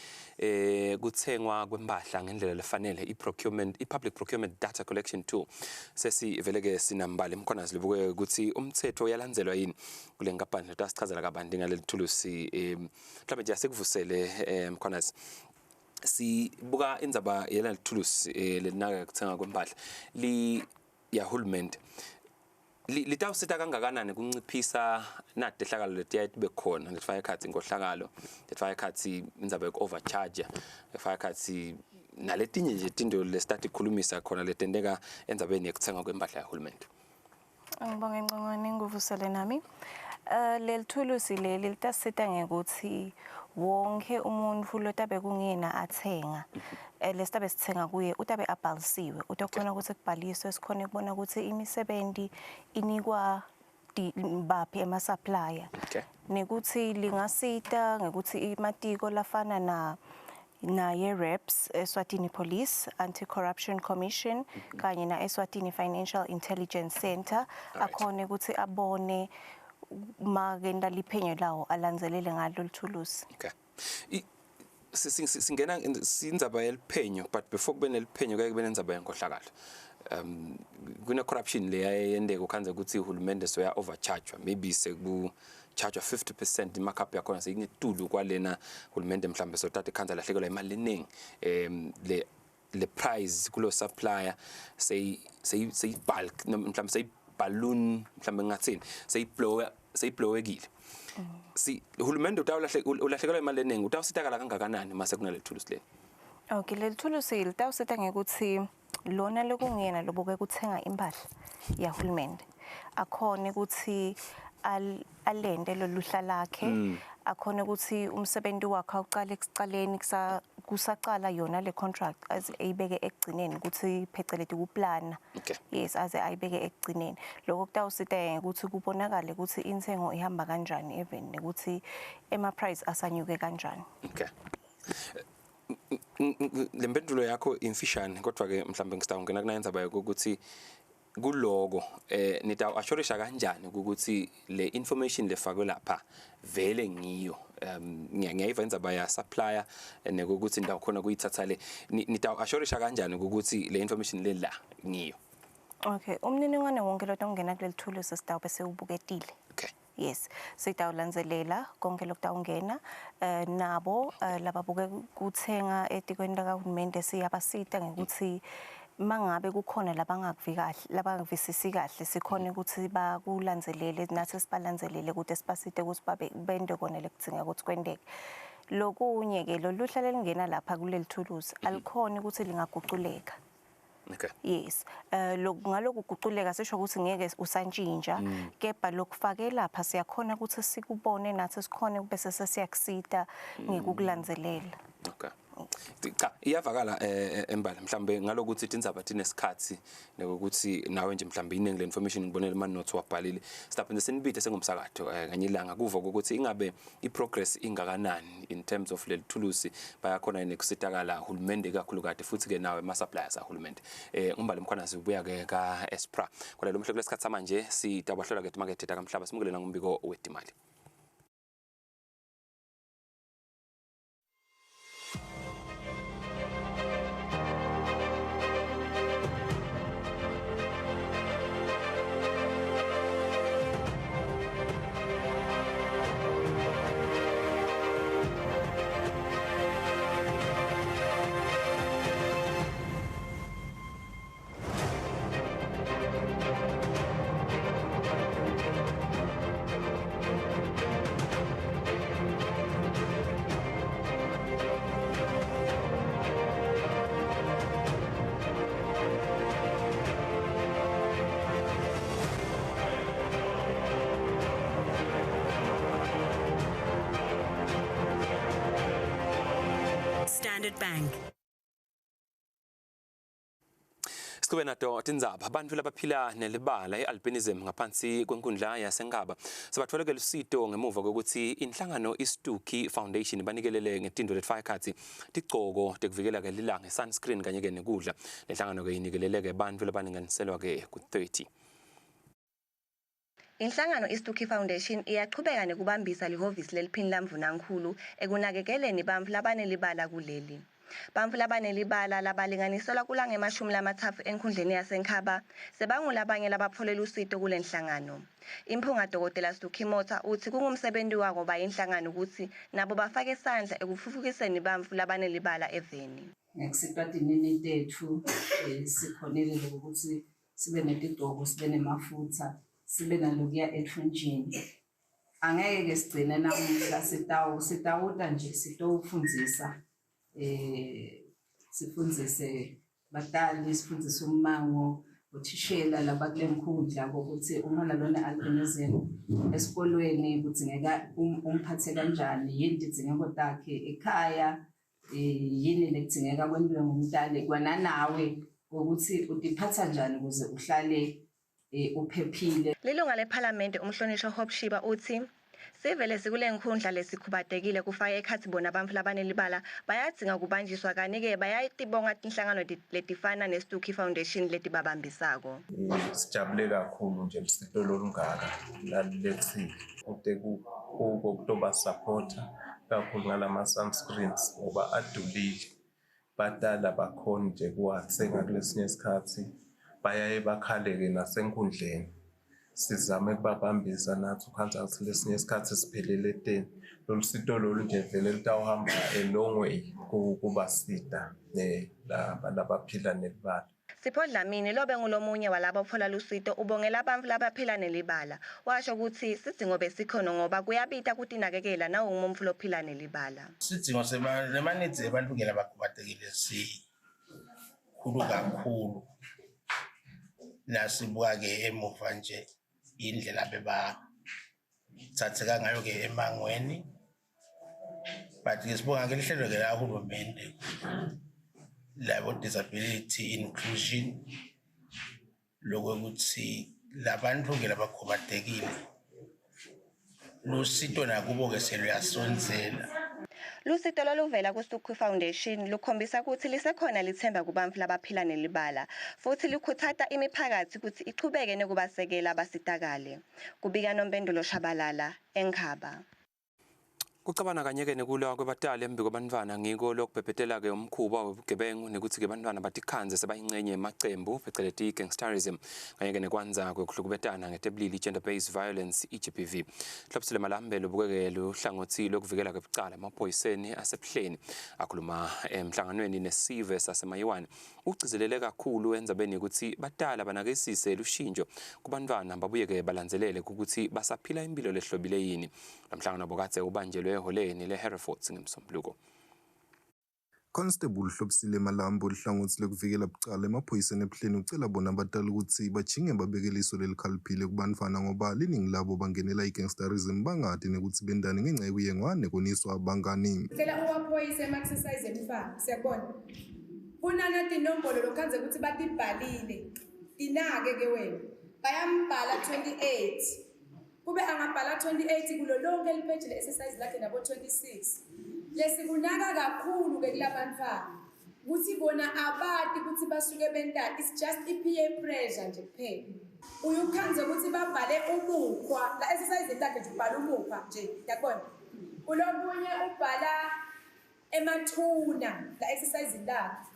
kuthengwa kwempahla ngendlela lefanele, i-procurement i-Public Procurement Data Collection Tool. Sesivele-ke sinambali Mkhwanazi libuke ukuthi umthetho uyalandzelwa yini kule nkampani, lotasichazela kabanti ngaleli thulusi. Mhlawumbe nje asikuvusele, Mkhwanazi. Sibuka indzaba yaleli thulusi lelinaka kuthenga kwempahla li yahulumende, litawusita kangakanani kunciphisa natehlakalo letiyaye tibe khona, letifaka ekhatsi inkohlakalo, letifaka ekhatsi indzaba yoku-overcharge, lefaka ekhatsi naletinye nje tinto lesitatikhulumisa khona letenteka endzabeni yekutsenga kwempahla yahulumende? Ngibonge, Ncongwane, nguvusele nami. Leli thulusi leli litasita ngekuthi wonke umuntu lotabe kungena athenga, lesitabe sithenga kuye utabe abhalisiwe, utakhona ukuthi kubhaliswe, sikhone kubona ukuthi imisebenti inikwa baphi ema-supplier. Nekuthi lingasita ngekuthi imatiko lafana na naye reps Eswatini Police, Anti-Corruption Commission kanye na Eswatini Financial Intelligence Center akhone ukuthi abone makenta liphenyo lawo, alandzelele ngalo lithulusi. Okay. Singena sindzaba yeliphenyo, but before kube neliphenyo kuyaye kube nendzaba yenkohlakalo. Kune corruption le yendeka, ukhandze ukuthi uhulumende soya overcharge, maybe seku charge 50% i-markup yakhona seyingetulu kwalena hulumende, mhlambe sothatha ikhandza lahlekelwa imali leningi. Le price kulo supplier sey sey sey bulk, mhlambe sey balloon, mhlambe ngathini, seyiblow seyiblowekile. Si uhulumende utawulahle ulahlekelwa imali eningi, utawusitakala kangakanani mase kunale thulusi leli? Okay, leli thulusi litawusita ngekuthi lona lokungena lobuke kuthenga impahla yahulumende akhone ukuthi alende loluhla lakhe, akhone ukuthi umsebenzi wakhe awucale ekucaleni kusacala yona le contract, aze ayibeke ekugcineni, ukuthi pheceleti kuplana. Yes, aze ayibeke ekugcineni. Lokho kutawusita ukuthi kubonakale ukuthi intsengo ihamba kanjani, even nekuthi ema price asanyuke kanjani. Okay. Le mpendulo yakho imfishane, kodwa ke mhlawumbe ngisitawungena kunayendzaba yokuthi Kuloko nita assurisha kanjani ukuthi le information lefakwe lapha vele ngiyo? Ngiyayiva indzaba ya supplier nekuthi indawo khona kuyithatha le, nita assurisha kanjani ukuthi le information le la ngiyo? Okay, umniningwane wonke lotongena kuleli thulusi sitawube sewubuketile. Okay. Yes, sitawulandzelela konke lokutawungena, nabo lababuke kuthenga etikweni lakahulumende siyabasita ngekuthi mangabe kukhona labangakuvi kahle, labangavisisi kahle, sikhona ukuthi bakulandzelele, nathi sibalandzelele ukuthi sibasite ukuthi babe bende kona lekudzinga ukuthi kwendeke. Lokunye ke, loluhla lelingena lapha kuleli thulusi alikhoni ukuthi lingaguculeka. Okay. Yes. Ngaloku kuguculeka sisho ukuthi ngeke usantshintsha, kepha lokufake lapha siyakhona ukuthi sikubone nathi, sikhone bese sesiyakusita ngekukulandzelela. Okay. Cha, iyavakala, embala mhlambe ngalokuthi tindzaba tinesikhatsi nokuthi nawe nje mhlambe iningi le information ngibonele ama notes wabhalile. Siphinde sinibide sengumsakato kanye ilanga kuva ukuthi ingabe i-progress ingakanani in terms of leli thulusi, bayakhona yini kusitakala hulumende kakhulu kade futhi ke nawe ama suppliers ahulumende. Umbali Mkhwanazi ubuya ke ka Espra. Kodwa lo mhlo kulesikhathi samanje sitabahlola ke timakethe takamhlaba, simukele ngumbiko wetimali. Standard Bank. Sichube nato tindzaba. Abantu labaphila nelibala i-albinism ngaphansi kwenkundla yaseNkaba sebatholeke lusito ngemuva kokuthi inhlangano iStuki Foundation banikelele ngetinto letifaka ekhatsi tigcoko tekuvikela-ke lilanga, i-sunscreen, kanye-ke nekudla. Lenhlangano-ke inikelele-ke bantfu labalinganiselwa-ke ku-30. Inhlangano iStuki Foundation iyachubeka nekubambisa lihhovisi leliphini lamvunankhulu ekunakekeleni bantfu labanelibala kuleli. Bantfu labanelibala labalinganiselwa kulange-30 enkhundleni yaseNkhaba sebangulabanye labatfole lusito kule nhlangano. Imphunga Dr. Stuki Motha uthi kungumsebenti wabo bayinhlangano ukuthi nabo bafake sandla ekutfutfukiseni bantfu labanelibala eveni. Ngekusitwa tinini tetfu, sikhonile ukuthi sibe netigcoko, sibe nemafutha, sibe nalokuya ethunjini. Angeke-ke sigcine namuhla, sitawuta nje sitowufundzisa, sifundzise batali, sifundzise ummango, uthishela laba kule nkhundla ukuthi uma nalona albinism esikolweni kudzingeka umphathe kanjani, yini tidzingeko takhe ekhaya, yini lekudzingeka kwentiwe ngumtali, kwananawe ukuthi utiphatha njani ukuze uhlale uphephile. Lilunga lephalamende umhlonishwa Hope Shiba uthi sivele sikule nkhundla lesikhubatekile kufaka ekhatsi bona bantfu labanelibala bayadzinga kubanjiswa, kani-ke bayatibonga tinhlangano letifana neStuki Foundation letibabambisako. Sijabule kakhulu nje lusito lolungaka lalulethile kute kubo kutoba supporta kakhulu ngalama sunscreens ngoba adulile, batala bakhona nje kuwathenga. Kulesinye isikhathi bayaye bakhale-ke nasenkundleni, sizame ukubabambisa nathi ukhanza ukuthi lesinye isikhathi siphelele eteni. Lolu sito lolu nje vele lutawuhamba a long way kubasita laba labaphila nelibala. Sipho Dlamini lobe ngulomunye walabo batfola lusito ubongela bantfu labaphila nelibala. Washo kutsi sidzingo besikhona ngoba kuyabita kutinakekela nawungumuntfu lophila nelibala. Sidzingo sema-needs ebantfu-ke labakhubatekile sikhulu kakhulu. Nasibuka-ke emuva nje indlela bebathatheka ngayo-ke emangweni, but-ke sibonga-ke lihlelo-ke lahulumende labo disability inclusion, lokwekuthi labantfu-ke labakhubatekile lusito nakubo-ke seluyasondzela. Lusito loluvela ku-Sukhu Foundation lukhombisa kutsi lisekhona litsemba kubantfu labaphila nelibala futsi lukhutsata imiphakatsi kutsi ichubeke nekubasekela basitakale. Kubika Nompendulo Shabalala, eNkhaba. Kucabana kanye-ke nekulwa kwebatali embi kwebantfwana ngiko lokubhebhetela-ke umkhuba webugebengu nekutsi-ke bantfwana batikhandze sebayincenye yemacembu pheceleti i-gangsterism kanye-ke nekwandza kwekuhlukubetana ngetebulili i-gender based violence i-GBV. Hlobisile Malambe lobukeke luhlangotsi lwekuvikela kwebucala emaphoyiseni aseBuhleni akhuluma emhlanganweni nesive saseMayiwane ugcizelele kakhulu endzabeni yekutsi batali abanakisise lushintsho kubantfwana babuye-ke balandzelele ukuthi basaphila impilo lehlobile yini. Lo mhlangano bokadze ubanjelwe ehholeni le-Herefords ngeMsombuluko. Constable Hlobisile Malambo luhlangotsi lwekuvikela bucala emaphoyiseni eBuhleni ucela bona batali kutsi bajinge babeke liso lelikhaliphile kubantfwana ngoba liningi labo bangenela i-gangsterism bangati nekutsi bentani ngenca yekuyengwa nekoniswa bangani. Cela uwaphoyise ema-exercise emfana siyakubona kunana tinombolo lokhandze ukuthi batibhalile tinake ke wena bayambhala 28 kube angabhala 28 kulo lonke lipheji le-exercise lakhe nabo 26 lesikunaka kakhulu ke kulabantfwana ukuthi bona abati ukuthi basuke bentani it's just i-peer pressure nje kuphela uye ukhandze ukuthi babhale umukhwa la exercise lakhe nje ubhala umukhwa nje yakubona kulokunye ubhala emathuna la exercise lakhe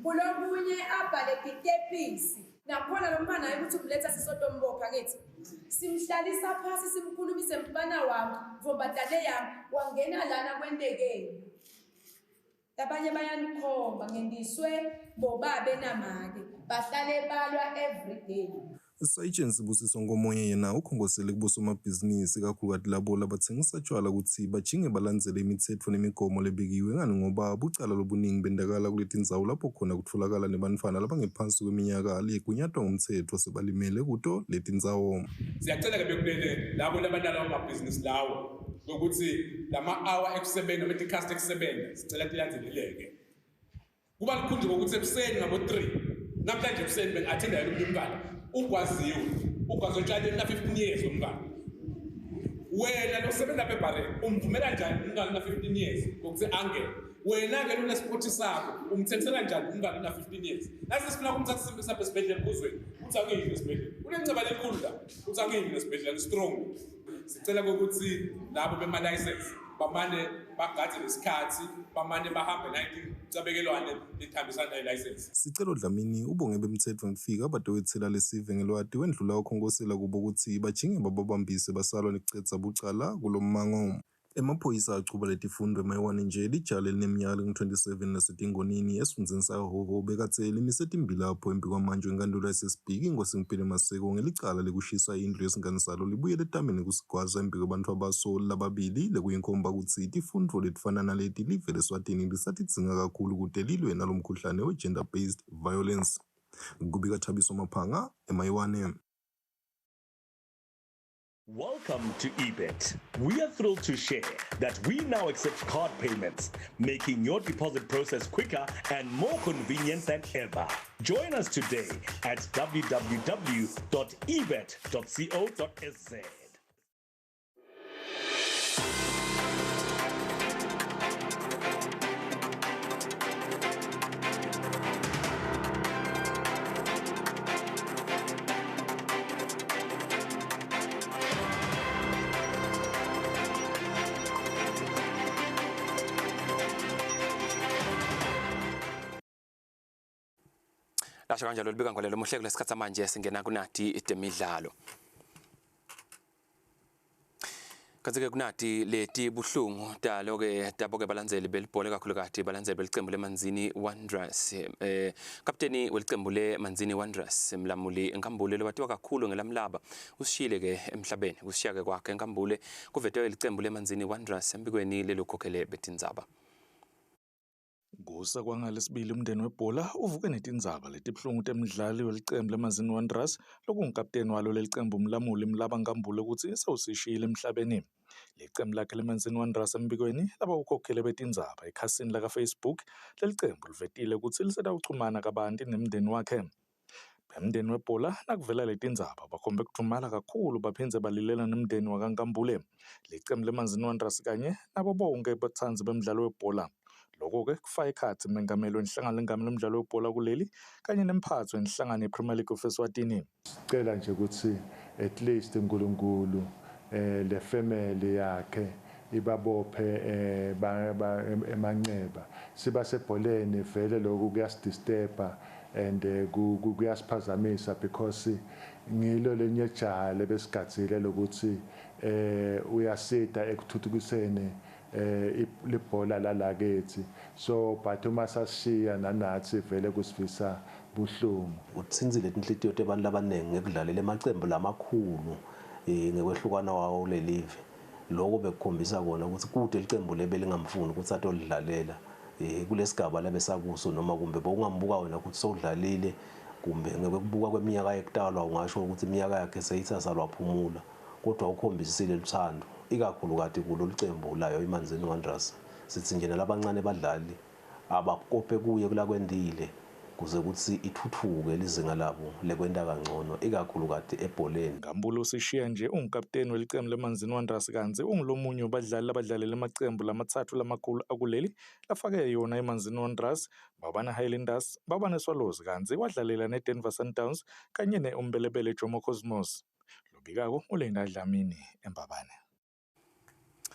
kulokunye abhale titepisi nakhona lo mfana hayi ukuthi umletha sisotombopha ngithi simhlalisa phasi simkhulumise mfana wami ntombatane yami wangena lana kwentekeni labanye bayanikhomba ngendiswe bobabe namake bahlale balwa every day. Sergeant Sibusiso Nkomonye yena ukhongosele kubosomabhizinisi kakhulukati labo labatsengisa tjwala kutsi bajinge balandzele imitsetfo nemigomo lebekiwe ngani ngoba bucala lobuningi bendakala kuletindzawo lapho khona kutfolakala nebantfwana labangephansi kweminyaka legunyatwa ngumtsetfo sebalimele kuto letindzawo. Siyacela-ke bekunene labo labanalawo mabhizinisi lawo ukuthi lama-hour ekusebenza noma tikhathi ekusebenza sicela tilandzeleleke. Kuba lukhulu nje ngokuthi ekuseni ngabo-3 namhlanje ekuseni bengi-athenda yena omunye umntwana ugwaziwe ugwazi otshaleni na-15 years umntwana wena losebenza lapha ebhareni umvumela njani umntwana una-15 years ngokuthi angene wena-ke lunesiphothi sakho umthengisela njani umntwana una-15 years nase sifuna kumthatha isimbi sapha esibhedlela kuzweni uthi angiyini esibhedlela unenceba lelikhulu la uthi angiyini esibhedlela ngi-strong sicela kokuthi labo bema-license bamane bagadze lesikhathi bamane bahambe nayicabekelwane lihambisana nelayisensi. Sicelo Dlamini ubonge bemtsetfo ngekufika batowetsela lesive ngelwati wendlula wakhonkhosela kubo kutsi bajinge bababambise basalwa nekucedza bucala kulommango. Emaphoyisa achuba letifundvo emayiwane nje lijala elineminyaka lengu-27 laseTingonini esifundzeni saHhohho bekadze limise timbilapho embikwamantji wenkantolo yaseSibhiki Nkosingiphile Maseko ngelicala lekushisa indlu yesingani salo libuye letame nekusigwaza embikwebantfwabaso lababili lekuyinkhomba kutsi tifundvo letifana naleti live leSwatini lisatidzinga kakhulu kute lilwe nalomkhuhlane we-gender based violence. Kubika Thabiso Maphanga eMayiwane. Welcome to eBet. We are thrilled to share that we now accept card payments, making your deposit process quicker and more convenient than ever. Join us today at www.ebet.co.za. Lasho kanjalo libika ngolelo muhle kulesikhathi manje singena kunati temidlalo. Kanti-ke kunati leti buhlungu talo-ke tabo-ke balandzeli belibhola kakhulukati balandzeli belicembu leManzini Wanderers. Kapteni welicembu leManzini Wanderers Mlamuli Nkambule lowatiwa kakhulu ngelamlaba usishiyile-ke emhlabeni. Kushiya-ke kwakhe Nkambule kuvetwe licembu leManzini Wanderers embikweni lelukhokhele betindzaba. Kusa kwangalesibili umndeni webhola uvuke netindzaba letibuhlungu temdlali welicembu leManzini Wanderers lokungukapteni walo lelicembu Mlamuli Mlaba Nkambule kutsi sewusishiyile emhlabeni. Licembu lakhe leManzini Wanderers embikweni labawukhokhele betindzaba ekhasini laka-Facebook lelicembu livetile kutsi lisetawuchumana kabanti nemndeni wakhe. Bemndeni webhola nakuvela letindzaba bakhombe kudvumala kakhulu baphindze balilela nemndeni wakaNkambule. Licembu leManzini Wanderers kanye nabo bonke batsandzi bemdlalo webhola. Lokho-ke kufaka ekhatsi mengameli wenhlangano lengamele umdlalo webhola kuleli kanye nemphatsi wenhlangano yePremier League of Eswatini. Sicela nje ukuthi at least uNkulunkulu le family yakhe ibabophe emanceba. Siba sebholeni vele lokhu kuyasidisturba and kuyasiphazamisa because ngilo lenye jaha lebesigadzile lokuthi uyasita ekuthuthukiseni libhola lalakithi, so but uma sasishiya nanathi vele kusivisa buhlungu. Utsintsile tinhlitiyo tebantu labaningi ngekudlalela emacembu lamakhulu ngekwehlukana wawo kulelive. Lokho bekukhombisa kona ukuthi kude licembu lebelingamfuni ukuthi atolidlalela kulesigaba labesakuso, noma kumbe bowungambuka wena ukuthi sowudlalile, kumbe ngekubuka kweminyaka yekutalwa ungasho ukuthi iminyaka yakhe seyithatha lwaphumula, kodwa ukhombisile luthando ikakhulukati kulo licembu layo iManzini Wanderers. Sithi nje nalabancane badlali abakope kuye kulakwendile kuze ukuthi ithuthuke lizinga labo lekwenta kangcono ikakhulukati ebholeni. Nkambule usishiya nje ungukapteni welicembu leManzini Wanderers, kantsi ungulomunye wabadlali labadlalela emacembu lamatsatfu lamakhulu akuleli lafake yona iManzini Wanderers, Mbabane Highlanders, Mbabane Swallows, kantsi wadlalela neDenver Sundowns kanye ne-Umbelebele Jomo Cosmos. Lobikako uLinda Dlamini eMbabane.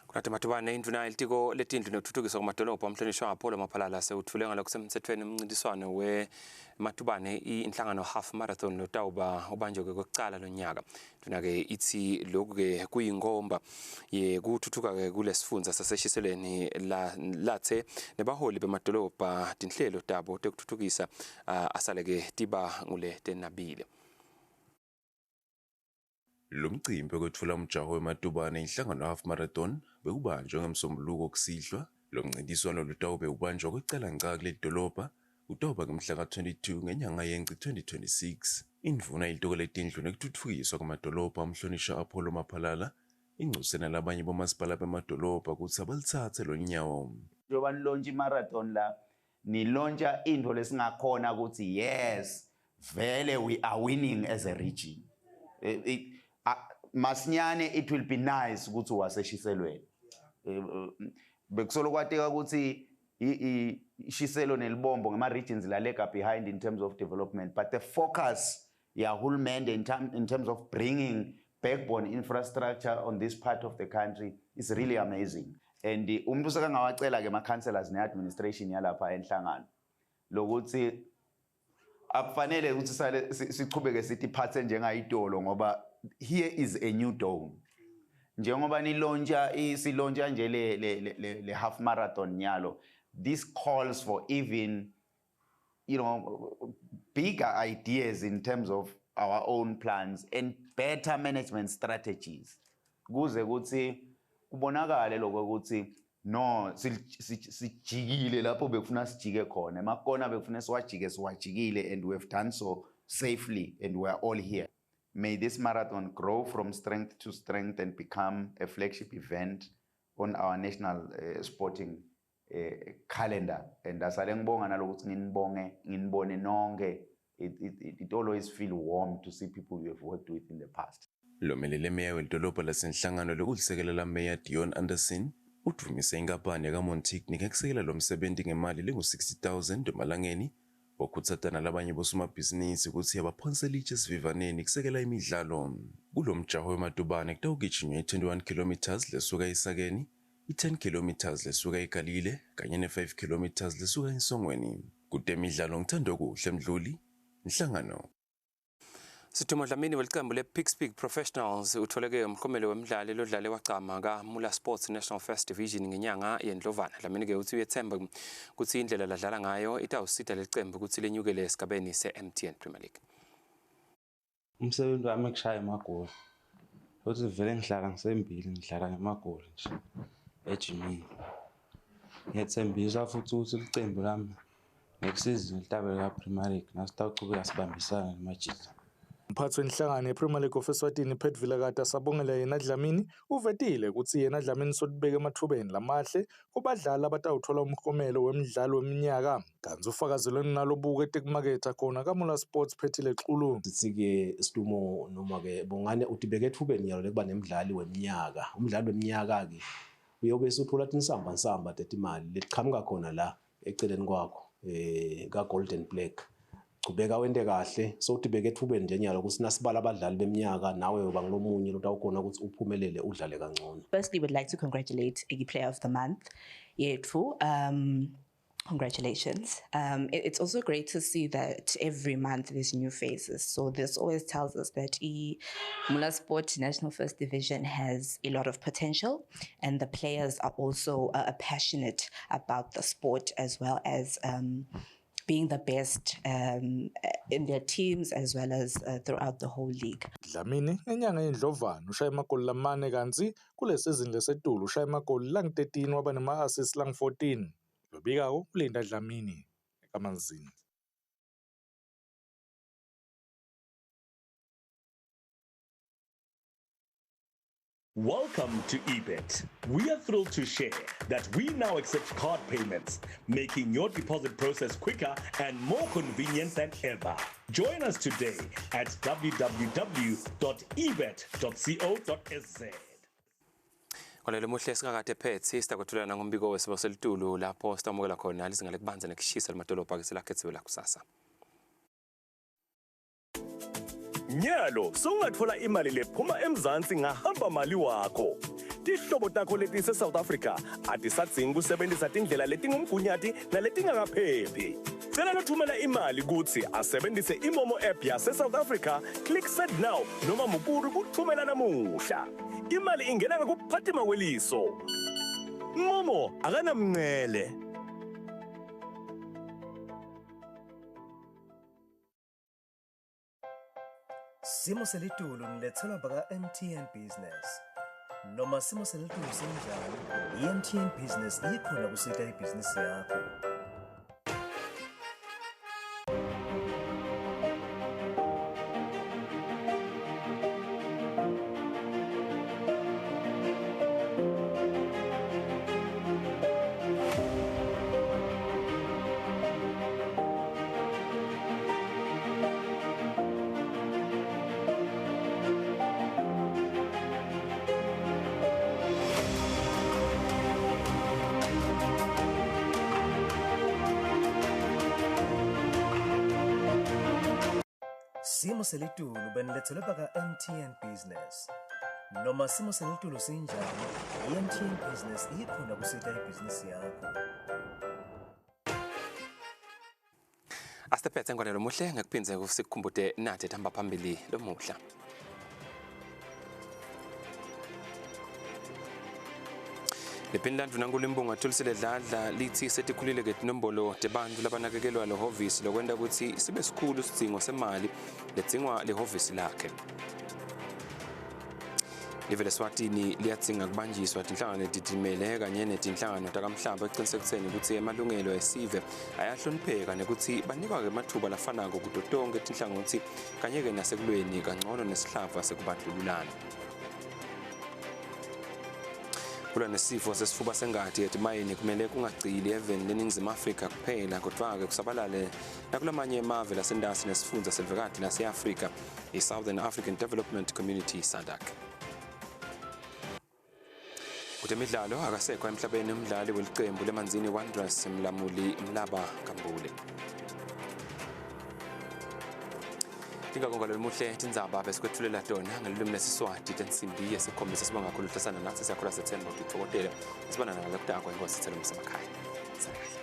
Kunati Matubane, indvuna yelitiko letindlu nekuthuthukiswa kwamadolobha umhlonishwa Apollo Maphalala sewutfule ngalokusemtsetfweni umncintiswano weMatubane inhlangano half marathon lotawuba ubanjwe kwekucala lonyaka. Indvuna-ke itsi lokhu-ke kuyinkomba yekuthuthuka-ke kulesifundza saseshiselweni latse nebaholi bemadolobha tinhlelo tabo tekuthuthukisa asale-ke tiba ngule tenabile. Lo mcimbi wekwetfula umjaho weMatubane inhlangano half marathon bewubanjwe ngemsombuluko kusihlwa. Lo mncintiswano lutawube ubanjwa kwekucala ngca kuleli dolobha utawuba ngemhla ka-22 ngenyanga yeNgci 2026. Indvuna yelitiko letindlu nekutfutfukiswa kwamadolobha umhlonishwa Apollo Maphalala incuse nalabanye bomasipala bemadolobha kutsi abalitsatse lolu nyawo. Njengoba nilauncha i-marathon la, nilauncha into lesingakhona ukuthi yes, vele we are winning as a region. Masinyane it will be nice ukuthi waseshiselweni. Bekusolo kwateka ukuthi ishiselo nelibombo ngama regions la lega behind in terms of development, but the focus yahulumende in terms of bringing backbone infrastructure on this part of the country is really amazing. And umuntu sekangawacela ke ama-councillors ne-administration yalapha enhlangano lokuthi akufanele ukuthi sale sichubeke sithi phathe njengayitolo, ngoba here is a new dawn. Njengoba nilauncha silauncha nje le half marathon nyalo, this calls for even bigger ideas in terms of our own plans and better management strategies, kuze kuthi kubonakale lokho ukuthi no, sijikile lapho bekufuna sijike khona, emakona bekufuna siwajike siwajikile, and we have done so safely and we are all here. May this marathon grow from strength to strength and become a flagship event on our national sporting calendar. And asale ngibonga nalokuthi nginibonge, nginibone nonke. It always feel warm to see people you have worked with in the past. Lomelele meya welidolobha lasenhlangano lokulisekela lameya Dion Anderson udumise inkampani yakaMontigny ngekusekela lo msebenzi ngemali lengu-60 000 emalangeni, wakhutsata nalabanye bosomabhizinisi kutsi abaphonse litshe esivivaneni kusekela imidlalo. Kulo mjaho weMatubane kutawugijinywa i-21 kilometers lesuka eSakeni, i-10 kilometers lesuka eGalile kanye ne-5 kilometers lesuka eNsongweni. Kutemidlalo ngithanda kuhle Mdluli, Nhlangano. Sithumo Dlamini welicembu le-Pixpic Big Professionals utholeke umklomelo wemdlali lodlale wagcama kaMula Sports National First Division ngenyanga yeNdlovana. Dlamini-ke uthi uyethemba kutsi indlela ladlala ngayo itawusita lelicembu kutsi lenyukele esigabeni se-MTN Premier League. Umsebenzi wami kushaya amagoli, futhi vele ngihlala ngisembili ngidlala ngemagoli nje ejimini. Ngiyethembisa futhi ukuthi licembu lami next season litabe ka-Premier League nasitawuchubeka sibambisane namajita. Umphathi wenhlangano yePremier League of Eswatini Pat Vilakati asabongela yena Dlamini uvetile kutsi yena Dlamini sotibeke emathubeni lamahle kubadlali abatawuthola umklomelo wemdlalo weminyaka. Kantsi ufakazelwe nalobuke tekumaketha khona kaMula Sports Phethile Xulu. Sithi-ke Sidumo noma-ke Bongane utibeke ethubeni nyalo lekuba nemdlali weminyaka. Umdlali weminyaka-ke uyobe usuthola tinsambansamba tetimali letiqhamuka khona la eceleni kwakho ka-Golden Black. Chubeka wente kahle sowutibeke ethubeni nje nyalo kutsi nasibala abadlali beminyaka nawe uba ngulomunye lotawukhona ukuthi uphumelele udlale kangcono. Firstly, we'd like to congratulate Iggy Player of the Month, Yethu. Congratulations. It's also great to see that every month there's new faces. So this always tells us that Mula Sport National First Division has a lot of potential, and the players are also passionate about the sport as well as being the best in their teams as well as throughout the whole league. Dlamini ngenyanga yeNdlovana ushaya emagoli lamane kantsi kule season lesetulu ushaya emagoli langu-13 waba nema-assist langu-14. Lobikako uLinda Dlamini eKamanzini. Welcome to eBet. We are thrilled to share that we now accept card payments, making your deposit process quicker and more convenient than ever. Join us today at www.ebet.co.za. Kwalelo muhle singakade phetsi sitakwethulela ngombiko wesimo selitulu lapho sitamukela khona lizinga lekubanza nekushisa lemadolobha ke selakhetsiwe la kusasa. Nyalo sowungatfola imali lephuma emzansi ngahamba mali wakho. Tihlobo takho letise South Africa atisadzingi kusebenzisa tindlela letingumgunyati naletingakaphephi. Cela lothumela imali kutsi asebenzise iMomo app yase South Africa, click send now noma mukuru kuthumela namuhla. Imali ingena ngekuphatima kweliso. Momo akanamncele. Simo selitulu nilethelwa baka-MTN Business. Noma simo selitulu sinjani, i-MTN Business ikhona kusita ibhizinisi yakho. Simo selitulu benilethelwe baka-MTN Business. Noma simo selitulu sinjani, i-MTN Business ikhona kusita ibhizinisi yakho. Asitephethe ngwanelo muhle ngekuphindze sikukhumbute nathi thamba phambili lomuhla. Liphini landvunankhulu Imbonga Thulisile Dladla lithi setikhulile ke tinombolo tebantfu labanakekelwa lehhovisi lokwenta kutsi sibe sikhulu sidzingo semali ledzingwa lehhovisi lakhe. Live leSwatini liyadzinga kubanjiswa tinhlangano letitimele kanye netinhlangano takamhlaba ekucinisekiseni kutsi emalungelo esive ayahlonipheka nekutsi banikwa-ke ematfuba lafanako kuto tonkhe tinhlangotsi kanye-ke nasekulweni kangcono nesihlava sekubandlululana. Kulwa nesifo sesifuba sengati etimayini kumele kungagcili eveni leNingizimu Afrika kuphela kodwa-ke kusabalale nakulamanye emave lasentasi nesifundza selvekati lase-Afrika, i-Southern African Development Community SADC. Kutemidlalo akasekho emhlabeni umdlali welicembu leManzini Wanderers Mlamuli Mlaba Kambule. Tingakonga loluhle tindzaba besikwetfulela tona ngelulwimi lesiSwati tensimbi yesikhombisa. Sibonga kakhulu hlasana natsi, siyakholwa sethemba utitfokotele. Sibonana ngalokutako inkosi ithele umsemakhaya. Sakahle.